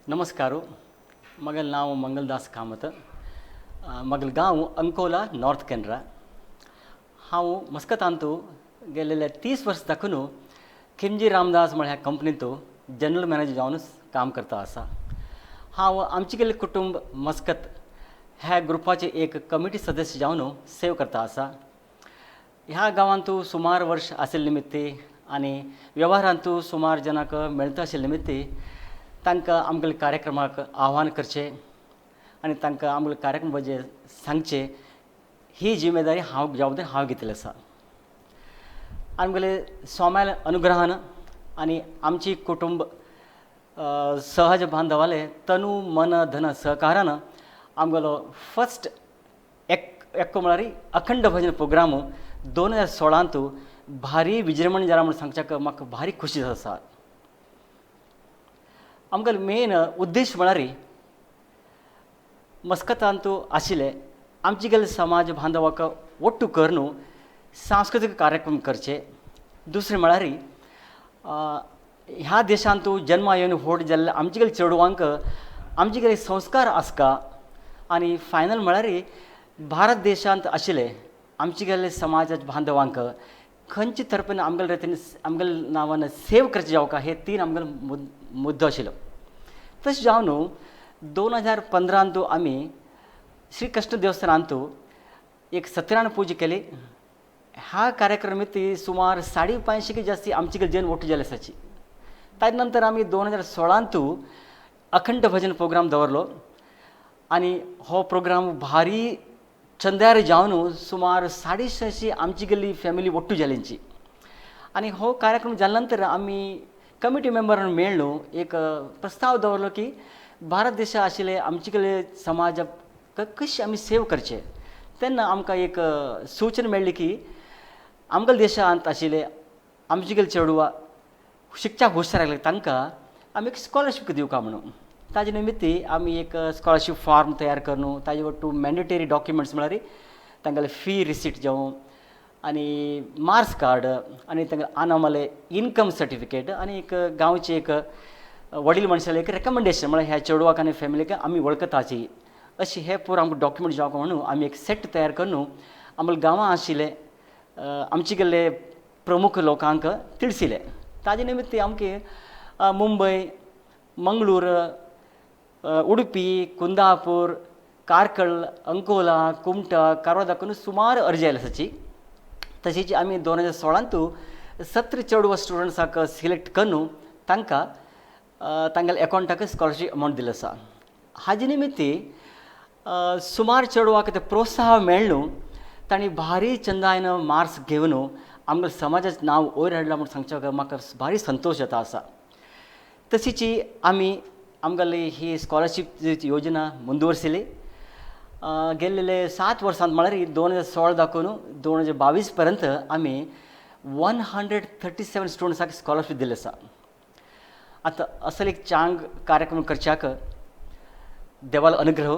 Speaker 7: नमस्कार, मगल नांव मंगलदास कामत, मगल गांव अंकोला नॉर्थ केनरा. हांव मस्कतांतू गेल्ले 30 वर्स दाखून खिमजी रामदास म्हळ्या कंपनींतू जनरल मॅनेजर जावन काम करता आसा. हांव आमचे गेल्ले कुटुंब मस्कत ह्या ग्रुपाचे एक कमिटी सदस्य जावन सेव करता आसा. ह्या गांवांतू सुमार वर्ष आशिल्ले निमित्ते आनी वेव्हारांतू सुमार जनांक मेळता आशिल्ले निमित्ते तांकां आमगेले कार्यक्रमाक आव्हान करचें आनी तांकां आमगेले कार्यक्रम बद्दल सांगचें ही जिम्मेदारी हांव जबाबदारी हांव घेतिल्ली आसा. आमगेले स्वाम्याल्या अनुग्रहान आनी आमची कुटुंब सहज बांधवाले तनु मन धन सहकारान आमगेलो फर्स्ट एक म्हळ्यार अखंड भजन प्रोग्राम 2016 भारी विजृंभण जाला म्हूण सांगच्याक म्हाका भारी खुशी आसा. आमगेलो मेन उद्देश म्हळ्यार मस्कतांतू आशिल्ले आमचे गेल्ले समाज बांधवाक ಒಟ್ಟು करून सांस्कृतीक कार्यक्रम करचे. दुसरें म्हळ्यार ह्या देशांतू जन्मा येवन व्हड जाल्ले आमचे गेल्ले चेडवांक आमचे गेल्ले संस्कार आसका आनी फायनल म्हळ्यार भारत देशांत आशिल्ले आमचे गेल्ले समाजाच्या बांधवांक खंयचे तर्फेन आमगेले रितीन आमगेले नांवान सेव करचें जावका हे तीन आमगेलो मुद्दो आशिल्लो. तशें जावन 2015 आमी श्री कृष्ण देवस्थानांतू एक सत्यनारायण पुजा केली. ह्या कार्यक्रमांत सुमार 550 जास्ती आमचे जन ಒಟ್ಟು जाले आसाची. ताजे नंतर आमी 2016 अखंड भजन प्रोग्राम दवरलो आनी हो प्रोग्राम भारी चंद्यार जावन सुमार 650 आमची गेल्ली फॅमिली ಒಟ್ಟು जाल्यांची. आनी हो कार्यक्रम जाल्या नंतर आमी कमिटी मेंबरान मेळ्ळो एक प्रस्ताव दवरलो की भारत देशा आशिल्ले आमचे कडेन समाजाक कशें आमी सेव करचे. तेन्ना आमकां एक सूचना मेळ्ळी की आमगेल्या देशांत आशिल्ले आमचे गेले चेडवां शिकच्याक हुशार आसले तांकां आमी एक स्कॉलरशीप दिवका म्हणून. ताजे निमित्ती आमी एक स्कॉलरशीप फॉर्म तयार करून ताजे ಒಟ್ಟು मॅन्डेटरी डॉक्युमेंट्स म्हळ्यार तांगेले फी रिसीट जावं आनी मार्क्स कार्ड आनी तांगेले आनामले इनकम सर्टिफिकेट आनी एक गांवचे एक वडील मनशाले एक रेकमेंडेशन म्हळ्यार ह्या चेडवाक आनी फॅमिलीक आमी वळखताची अशी हे पुरो आमकां डॉक्युमेंट जावंक म्हणून आमी एक सेट तयार करून आमकां गांवां आशिल्ले आमचे गेल्ले प्रमुख लोकांक तिळसिले. ताजे निमित्त आमके मुंबय, मंगळूर, उडुपी, कुंदापूर, कार्कळ, अंकोला, कुमटा, कारवार दाखोवन सुमार अर्जी आयले आसाची. तशेंच आमी 2016 17 चेडवां स्टुडंट्साक सिलेक्ट करून तांकां तांगेल्या एकावंटाक स्कॉलरशीप अमावंट दिल्लो आसा. हाजे निमित्ती सुमार चेडवाक ते प्रोत्साहन मेळ्ळो तांणी भारी चंदायन मार्क्स घेवन आमकां समाजाचें नांव वयर हाडलां म्हूण सांगच्या म्हाका भारी संतोश जाता आसा. तशीच आमी आमगेली ही स्कॉलरशीप योजना मुंदुवरसिली गेल्ले 7 वर्सांत म्हळ्यार 2016 दाखोवन 2022 पर्यंत आमी 137 स्टुडंट्साक स्कॉलरशीप दिल्ली आसा. आतां असले एक चांग कार्यक्रम करच्याक देवालो अनुग्रह,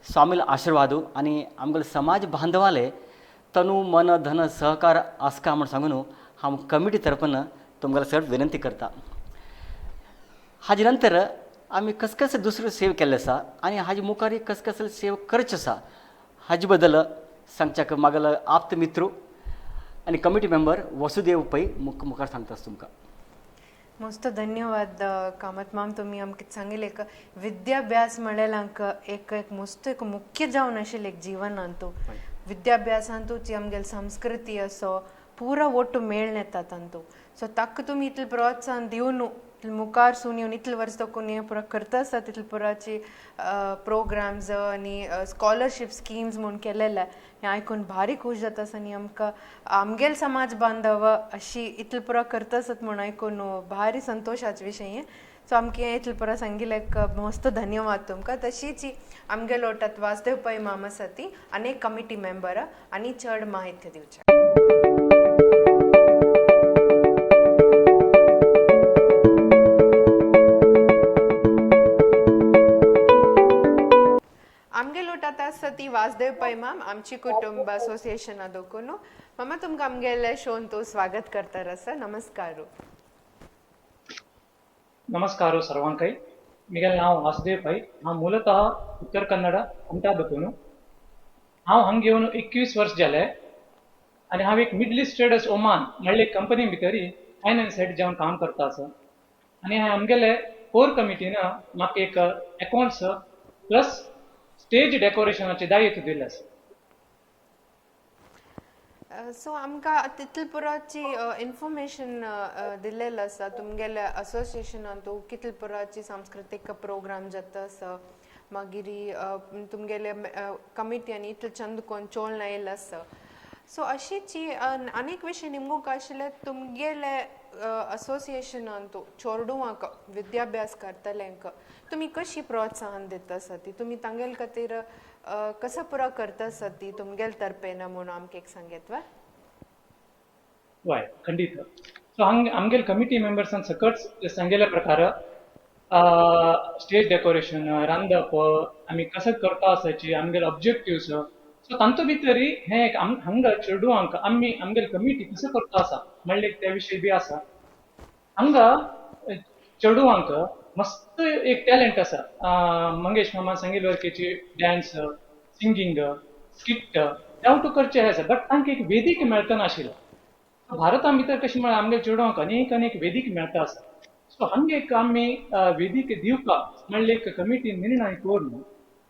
Speaker 7: स्वामीलो आशिर्वाद आनी आमगेले समाज बांधवाले तनु मन धन सहकार आसका म्हूण सांगून हांव कमिटी तरफान तुमकां सगळ्यांक विनंती करता. हाजे नंतर आमी कस कस दुसरो सेव केल्ले आसा आनी हाजे मुखार कस कसले सेव करचे आसा हाजे बद्दल सांगच्याक म्हागेलो आप्त मित्र आनी कमिटी मेंबर वसुदेव पै मुखार सांगता तुमकां.
Speaker 1: मस्त धन्यवाद कामत माम, तुम्ही आमकां सांगिल्लें एक विद्याभ्यास म्हणल्यार एक एक मस्त एक मुख्य जावन आशिल्लें एक जिवनांतू. विद्याभ्यासांतूच आमगेली संस्कृती असो पुरा ಒಟ್ಟು ಮೇಳ್ನೆ येता तांतू. सो ताका तुमी इतलें प्रोत्साहन दिवन मुखार सून येवन इतले वर्स तकून हें पुरा करता आसा तितले पुराची प्रोग्राम्स आनी स्कॉलरशीप स्किम्स म्हूण केलेले हें आयकून भारी खूश जाता आसा. आनी आमकां आमगेले समाज बांधव अशी इतले पुरा करता आसत म्हूण आयकून भारी संतोशाचे विशय. सो आमकां इतले पुरा सांगिल्लें मस्त धन्यवाद तुमकां. तशीच आमगेलो लोटात वासदेव पै मामा आसा ती आनी एक कमिटी मेंबर आनी चड माहिती दिवचे. ती वासदेव पै माम आमची कुटुंब असोसिएशना दोकून. मामा तुमकां आमगेले शोन तूं स्वागत करता आसा. नमस्कार.
Speaker 8: नमस्कार सर्वांकय. मिगेलें नांव वासुदेव पै. हांव मूलतः उत्तर कन्नड कुमटा दोकून. हांव हांगा येवन 21 वर्स जाले आनी हांव एक मिडल ईस्ट ट्रेडर्स ओमान म्हणले एक कंपनी भितर फायनान्स हेड जावन काम करता आसा. आनी आमगेले कोर कमिटीन म्हाका एक अकावंट्स प्लस स्टेज डेकोरेशनाचे दायित्व दिलें आसा.
Speaker 1: सो आमकां तितले पुराची इन्फॉर्मेशन दिल्लें आसा तुमगेले असोसिएशनांतू कितले पुराची सांस्कृतीक प्रोग्राम जाता आसा, मागीर तुमगेले कमिटी इतले चंद कोण चोल आयिल्लो आसा. सो अशीच आनीक विशय निमगूंक आशिल्ले तुमगेले असोसिएशनांतू चेडवांक विद्याभ्यास करतल्यांक तुमी कशी प्रोत्साहन दिता आसा ती तुमी तांगेले खातीर कसो पुरो करता आसा ती तुमगेले तर्फेन म्हणून आमकां एक सांगेत वा?
Speaker 8: हय खंडीत. सो हांग आमगेले कमिटी मेंबर्सान सकट सांगेल्या प्रकार स्टेज डेकोरेशन, रांदप आमी कसं करता आसाची आमगेले ऑब्जेक्टिव्स. सो तांतू भितरी हें एक हांगा चेडवांक आमी आमगेले कमिटी कसं करता आसा म्हणलें त्या विशय बी आसा. हांगा चेडवांक मस्त एक टॅलंट आसा. मंगेश मामा सांगिल्ले वरकेची डान्स, सिंगींग, स्किट तें करचें आसा, बट तांकां एक वेदीक मेळतना आशिल्लें. भारता भितर कशें म्हळ्यार आमगे चेडवांक अनेक अनेक वेदीक मेळटा आसा. सो हांगा एक आमी वेदीक दिवपा म्हणल्यार एक कमिटीन निर्णय करून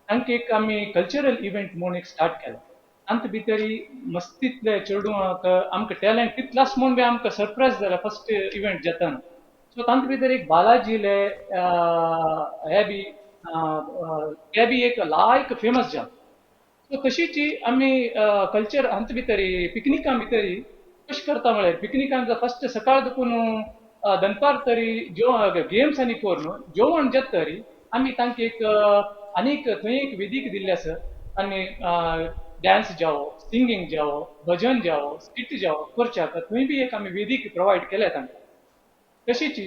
Speaker 8: तांकां एक आमी कल्चरल इव्हेंट म्हणून एक स्टार्ट केला. तांचे भितरी मस्तीतले चेडवांक आमकां टॅलंट तितलाच म्हूण बी आमकां सरप्रायज जाला फर्स्ट इव्हेंट जाताना. सो तांचे भितर एक बालाजीले हे बी ते बी एक लायक फेमस जाल. सो तशीच आमी कल्चर हांचे भितर पिकनिकां भितर कशें करता म्हळ्यार पिकनिकान फस्ट सकाळ दुखून दनपार तरी गेम्स आनी करून जेवण जाता तरी आमी तांकां एक आनीक थंय एक वेदीक दिल्ली आसा आनी डांस जावो, सिंगींग जावो, भजन जावो, स्किट जावो करच्याक थंय बी एक आमी वेदीक प्रोवायड केल्या तांकां. तशीच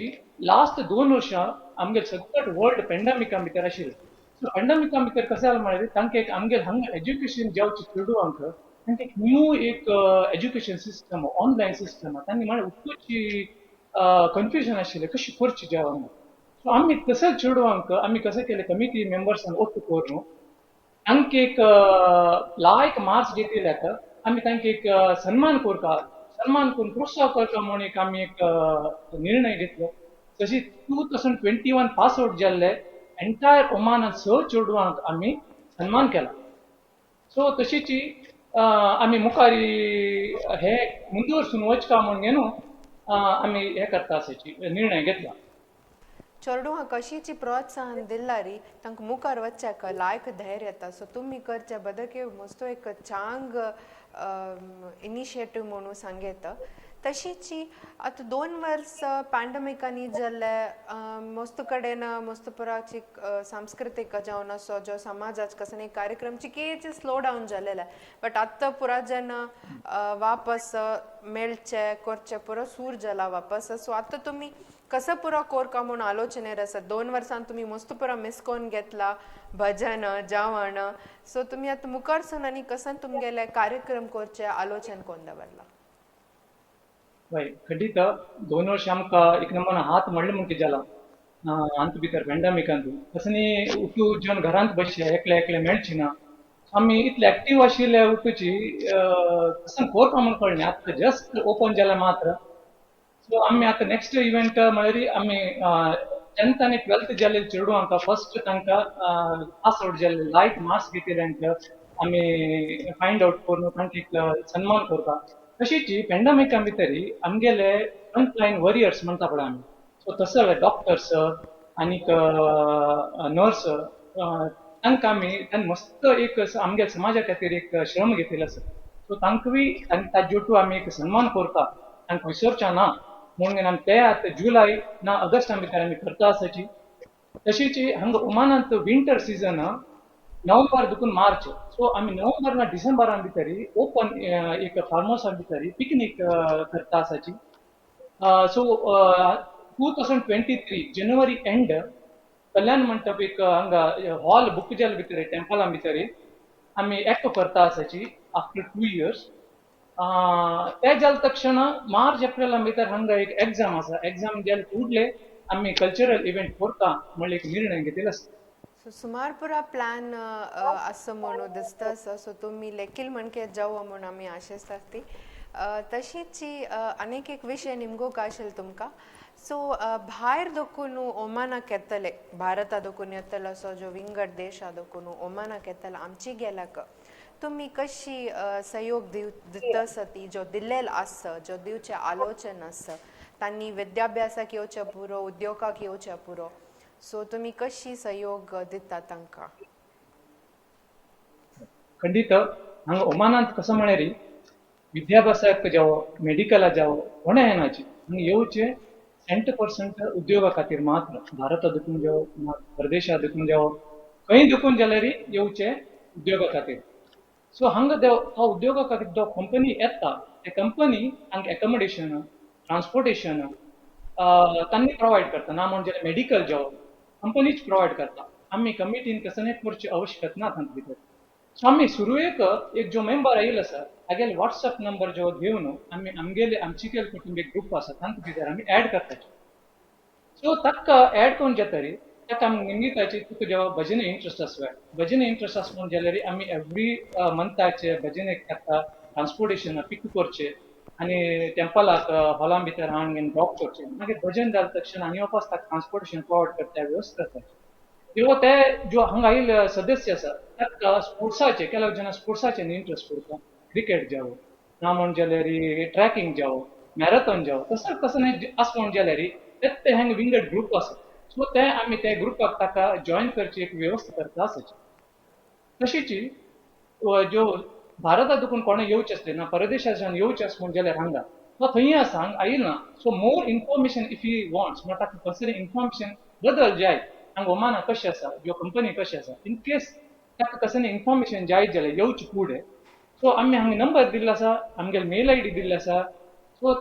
Speaker 8: लास्ट 2 वर्सां आमगे सगळ्यात वर्ल्ड पेंडमिका भितर आशिल्लें. सो पेंडमिका भितर कशें जालें म्हळ्यार तांकां एक आमगे हांगा एज्युकेशन जावचें चेडवांक तांकां एक न्यू एक एज्युकेशन सिस्टम, ऑनलायन सिस्टम तांणी म्हळ्यार उठोवची कन्फ्युजन आशिल्लें कशें करचें जेवण. सो आमी तसेच चेडवांक आमी कशें केलें कमिटी मेंबर्सान ओट्ट करून तांकां एक लायक मार्क्स घेतिल्ल्याक आमी तांकां एक सन्मान करता, सन्मान करून प्रोत्साहन करता म्हूण एक आमी एक निर्णय घेतलो. तशी 2021 पास आवट जाल्ले एंटायर ओमानान 6 चेडवांक आमी सन्मान केला. सो तशीच आमी मुखारी हे मुंदुवरसून वचका म्हूण न्हू आमी हे करता अशें निर्णय घेतला.
Speaker 1: चेडवांक कशीची प्रोत्साहन दिल्यारी तांकां मुखार वचच्याक लायक धैर्य येता. सो तुमी करचे बदके मस्तो एक चांग इनिशिएटीव म्हणून सांगता. तशीच आतां 2 वर्स पॅन्डमिकांनी जाल्ले मस्त कडेन मस्त पुराची सांस्कृतीक जावन असो जो समाजाच कसो एक कार्यक्रम चिकेचे स्लो डावन जालेले, बट आतां पुरा जन वापस मेळचे करचे पुरो सूर जाला वापस. सो आतां तुमी कसं पुरो कोरका म्हूण आलोचनेर आसा. 2 वर्सान तुमी मस्त पुरो मिस करून घेतला भजन जेवण. सो तुमी आतां मुखार सून आनी कसं तुमगेले कार्यक्रम करचे आलोचन कोण दवरला?
Speaker 8: हय, खंडीत 2 वर्ष आमकां एक नंबर हात म्हणलें म्हूण कितें जाला आमचे भितर पेंडमिकांतू तशें न्ही उठू जेवन घरांत बसचे एकले एकले मेळचे ना. आमी इतले एक्टीव आशिल्ले उठूची तशें कोरपा म्हूण कळ्ळें आतां जस्ट ओपन जालें मात्र. सो आमी आतां नेक्स्ट इव्हेंट म्हळ्यार आमी 10th आनी 12th जाल्ले चेडवांक फस्ट तांकां पास आवट जाल्ले लायक मार्क्स घेतिल्ल्यांक आमी फायंड आवट करून तांकां एक सन्मान करता. तशीच पेंडमिका भितर आमगेले फ्रंट लायन वॉरियर्स म्हणटा पळय आमी, सो तसले डॉक्टर्स आनीक नर्स तांकां आमी तांणी मस्त एक आमगे समाजा खातीर एक श्रम घेतिल्लो आसा. सो तांकां ताजे ओटू आमी एक सन्मान करता, तांकां विसरचे ना म्हणून आमी ते आतां जुलय ना ऑगस्टा भितर आमी करता आसाची. तशीच हांगा ओमानांत विंटर सिजन नोव्हेंबर दुखून मार्च, सो आमी नोव्हेंबर ना डिसेंबरा भितर ओपन एक फार्म हावसा भितर पिकनीक करता आसाची. सो 2023 जानेवारी एंड कल्याण मंटप एक हांगा हॉल बुक जाले भितर टेम्पला भितर आमी एकटो करता आसाची आफ्टर 2 इयर्स. ते जाले तक्षण मार्च एप्रिला भितर हांगा एक एग्जाम आसा, एग्जाम जाले फुडले आमी कल्चरल इव्हेंट करता म्हणल्यार एक निर्णय घेतिल्लो आसा.
Speaker 1: सो सुमार पुरा प्लॅन आसा म्हणून दिसता आसा. सो तुमी लेखील म्हणके जावं म्हणून आमी आशेतात ती. तशीच आनीक एक विशय निमगो आशिल्लो तुमकां. सो भायर दोकून ओमानाक येतले, भारता दोकून येतलो असो जो विंगड देशा दोकून ओमानाक येतलो आमची गेल्याक तुमी कशी सहयोग दिता आसा ती जो दिल्लेल आसा, जो दिवचें आलोचन आसा तांणी विद्याभ्यासाक येवचें पुरो, उद्योगाक येवचें पुरो, सो तुमी कशी सहयोग दिता तांकां?
Speaker 8: खंडीत हांगा ओमानांत कसो म्हळ्यार विद्याभ्यासाक जावो, मेडिकलाक जावो, कोणें येनाची हांगा येवचें 100% उद्योगा खातीर मात्र. भारता देखून जावो, परदेशा देखून जावो, खंय देखून जाल्यार येवचें उद्योगा खातीर. सो हांगा तो उद्योगा खातीर जो कंपनी येता ते कंपनी हांगा एकोमोडेशन, ट्रान्सपोर्टेशन तांणी प्रोवायड करता. ना म्हणजे मेडिकल जावो कंपनीच प्रोवायड करता. आमी कमिटीन कसं करची आवश्यकता ना तांचे भितर. सो आमी सुरवेक एक जो मेंबर आयिल्लो आसा तागेले वॉट्सएप नंबर जो घेवन आमी आमगेले आमची कुटुंब एक ग्रुप आसा तांचे भितर आमी एड करता. सो ताका एड करून जातरी ताका आमी निमगिताची तुका जेव्हा भजन इंट्रस्ट आसवे, भजन इंट्रस्ट आसा म्हणून जाल्यार आमी एवरी मंथाचे भजन एक ताका ट्रान्सपोर्टेशन पीक करचें आनी टेम्पलाक हॉलां भितर हाडून ड्रॉप करचें. मागीर भजन जालें तक्षण आनी वापस ताका ट्रान्सपोर्टेशन प्रोवायड करता, व्यवस्था करता. तेव्हा ते जो हांगा आयिल्ले सदस्य आसा ताका स्पोर्ट्साचे केला जेन्ना स्पोर्ट्साचे इंट्रस्ट पडटा, क्रिकेट जावो, ना म्हण जाल्यार ट्रॅकिंग जावो, मॅरेथॉन जावो, तसो कसो आसा म्हण जाल्यार ते हांगा विंगड ग्रुप आसा. सो ते आमी त्या ग्रुपाक ताका जॉयन करची एक वेवस्था करता आसाची. तशीच ज्यो भारता दुखून कोणें येवचें आसलें ना परदेशाच्यान येवचें आसा म्हूण जाल्यार हांगा तो थंय आसा, हांगा आयिल ना. So more information if he wants म्हळ्यार ताका कसलें इन्फॉर्मेशन बदल जाय हांगा ओमाना कशें आसा, ज्यो कंपनी कशें आसा, इन केस ताका कसलें इन्फॉर्मेशन जाय जाल्यार येवचें फुडें सो आमी हांगा नंबर दिल्लो आसा, आमगेले मेल I D दिल्लो आसा. सो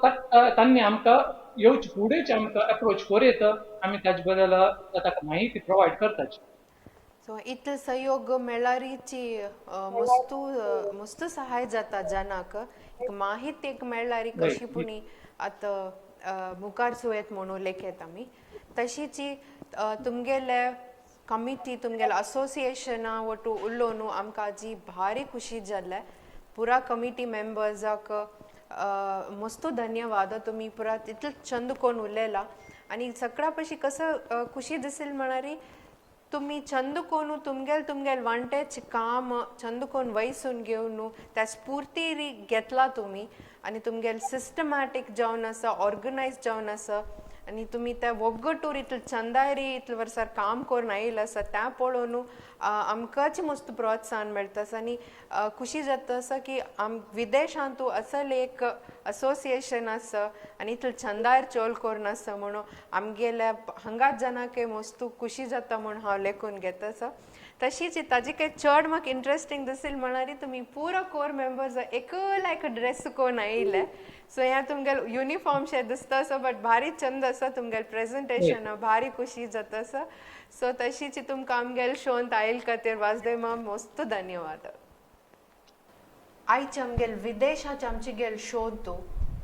Speaker 8: तांणी आमकां येवचे फुडेंच आमकां एप्रोच करूं येता, आमी ताजे बदल ताका म्हायती प्रोवायड करताची.
Speaker 1: सो इतलो सहयोग मेळ्ळारीची मस्तू सहाय जाता जनाक, एक माहिती एक मेळ्ळारी कशी पुणी आतां मुखार सुयेत म्हणून लेखेत आमी. तशीच तुमगेले कमिटी तुमगेले असोसिएशना वटू उलोवन आमकां जी भारी खुशी जाल्ले. पुरा कमिटी मेंबर्साक मस्तू धन्यवाद, तुमी पुरा इतले चंद कोण उलयला. आनी सगळ्या पशी कसं खुशी दिसेल म्हणारी तुमी चंद कोण तुमगेल तुमगेल वांटेच काम चंद कोण वयसून घेवन त्या स्फूर्ती घेतला तुमी आनी तुमगेल सिस्टमॅटीक जावन आसा, ऑर्गनायज जावन आसा आनी तुमी त्या वोग्गटूर इतले चंदायरी इतले वर्सार काम करून आयिल्लें आसा तें पळोवन आमकांच मस्त प्रोत्साहन मेळटा आसा आनी खुशी जाता आसा की आम विदेशांतू असल एक असोसिएशन आसा आनी इतले चंदायर चोल करून आसा म्हणून आमगेल्या हांगाच जाणांक मस्त खुशी जाता म्हूण हांव लेखून घेता आसा. तशीच ताजी काही चड म्हाका इंट्रस्टींग दिसल म्हळ्यार तुमी पुरो कोर मेंबर्स एकला एक ड्रेस कोन आयिल्ले. सो हें तुमगेले युनिफॉर्म शें दिसता आसा, बट भारी चंद आसा तुमगेले प्रेजेंटेशन, भारी खुशी जाता आसा. सो तशीच तुमकां आमगेले शोंत आयल खातीर वासदेव माम मस्त धन्यवाद. आयचे आमगेले विदेशाचे आमचे गेले शोध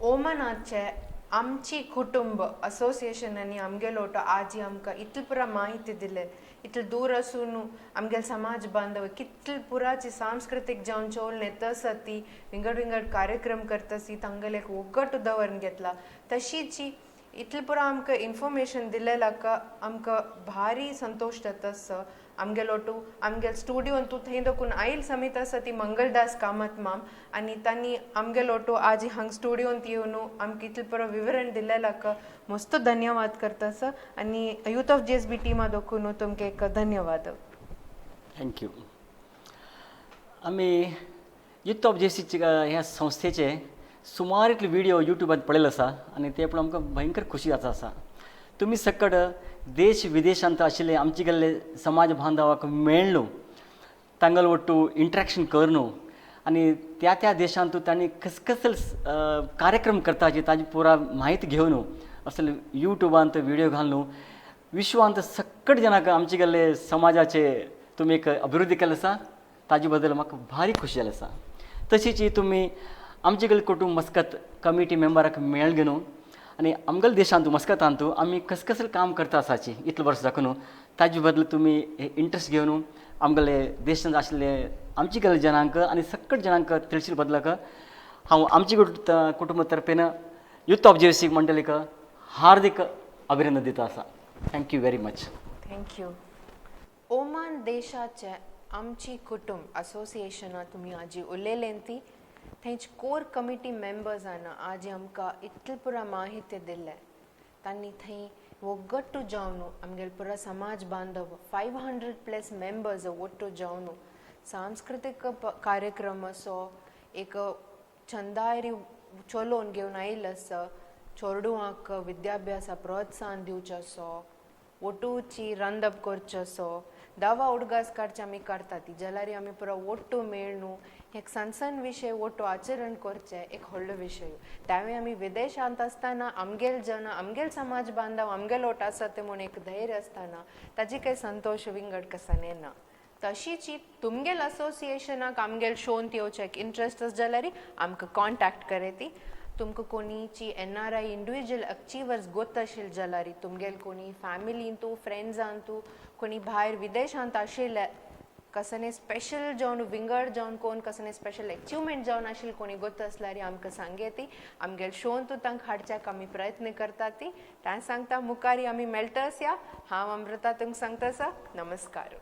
Speaker 1: ओमनाचे आमची कुटुंब असोसिएशन आनी आमगेलो आजी आमकां इतले पुरा म्हायती दिले, इतले दूर आसून आमगेले समाज बांधव कितले पुराची सांस्कृतीक जावन चोल नेता आसा ती विंगड विंगड कार्यक्रम करता सी तांगेले एक ಒಗ್ಗಟ್ಟು दवरून घेतला. तशीच इतले पुरा आमकां इन्फॉर्मेशन दिलेलाका आमकां भारी संतोश जाता आसा. आमगेलो आमगेले स्टुडियोन तूं थंय दकून आयल समीत आसा ती मंगलदास कामत माम आनी तांणी आमगेलो आजी हांग स्टुडियोंत येवन आमकां इतले पुरो विवरण दिलेलाका मस्त धन्यवाद करता आसा आनी यूथ ऑफ GSB टिमा दखून तुमकां एक धन्यवाद.
Speaker 7: Thank you. आमी यूथ ऑफ जीएसबी ह्या संस्थेचे सुमार इतले व्हिडिओ युट्यूबार पळयले आसा आनी ते पळोवन आमकां भयंकर खुशी जाता आसा. तुमी सकट देश विदेशांत आशिल्ले आमचे गेल्ले समाज बांधवाक मेळ्ळो, तांगल ಒಟ್ಟು इंट्रॅक्शन करून आनी त्या त्या देशांत तांणी कसकसल कार्यक्रम करताचे ताजी पुरा म्हायती घेवन असले युट्यूबांत व्हिडिओ घालून विश्वांत सकट जनाक आमचे गेल्ले समाजाचे तुमी एक अभिवृद्धी केल्ले आसा ताजे बद्दल म्हाका भारी खुशी जाली आसा. तशीच तुमी आमचे गेल्ले कुटुंब मस्कत कमिटी मेंबराक मेळ घेवन आनी आमगेले देशांत मस्कतांत आमी कसकसल काम करता आसाची इतले वर्स दाखोवन ताजे बद्दल तुमी इंट्रस्ट घेवन आमगेले देशांत आशिल्ले आमचे गेल्ले जनांक आनी सकट जनांक तिळशी बदलाक हांव आमचे कुटुंब तर्फेन यूथ ऑफ जीएसबी मंडळीक हार्दिक अभिनंदन दिता आसा. Thank you very much.
Speaker 1: Thank you. Oman देशाचे आमची कुटुंब असोसिएशनां तुमी आजी उलयलें ती थंयच कोर कमिटी मेंबर्सान आजी आमकां इतले पुरा म्हायती दिल्ले. तांणी थंय ಒಗ್ಗಟ್ಟು जावन आमगेले पुरा समाज बांधव 500 प्लस मेंबर्स ಒಟ್ಟು जावन सांस्कृतीक कार्यक्रम असो एक चंदायरी चलोवन घेवन आयिल्लो आसा. चेडवांक विद्याभ्यासा प्रोत्साहन दिवचें असो, ಒಟ್ಟುची रांदप करचें असो, दावा उडगास काडचे आमी काडटा ती जाल्यार आमी पुरो ಒಟ್ಟು मेळ्ळू एक सण सण विशय ಒಟ್ಟು आचरण करचें एक व्हडलो विशय. त्यावेळी आमी विदेशांत आसतना आमगेल जन आमगेल समाज बांधव आमगेल ओट आसा ते म्हूण एक धैर्य आसतना ताजी काही संतोश विंगड कसान येना. तशीच तुमगेल असोसिएशनाक आमगेल शोंत येवचें एक इंट्रस्ट आसा जाल्यार आमकां कॉन्टॅक्ट करे ती. तुमकां कोणीची NRI individual achievers गोत आशिल्ले जाल्यार तुमगेल कोणी फॅमिलींतू फ्रेंड्सांतू कोणी भायर विदेशांत आशिल्ले कसने स्पेशल जावन विंगड जावन कोण कसने स्पेशल अचिवमेंट जावन आशिल्ले कोणी गोत आसल्यार आमकां सांगे ती. आमगेल शोंतू तांकां हाडच्याक आमी प्रयत्न करता ती. तां सांगता मुखारी आमी मेळटा आसया. हांव अमृता तुमकां सांगता आसा. नमस्कार.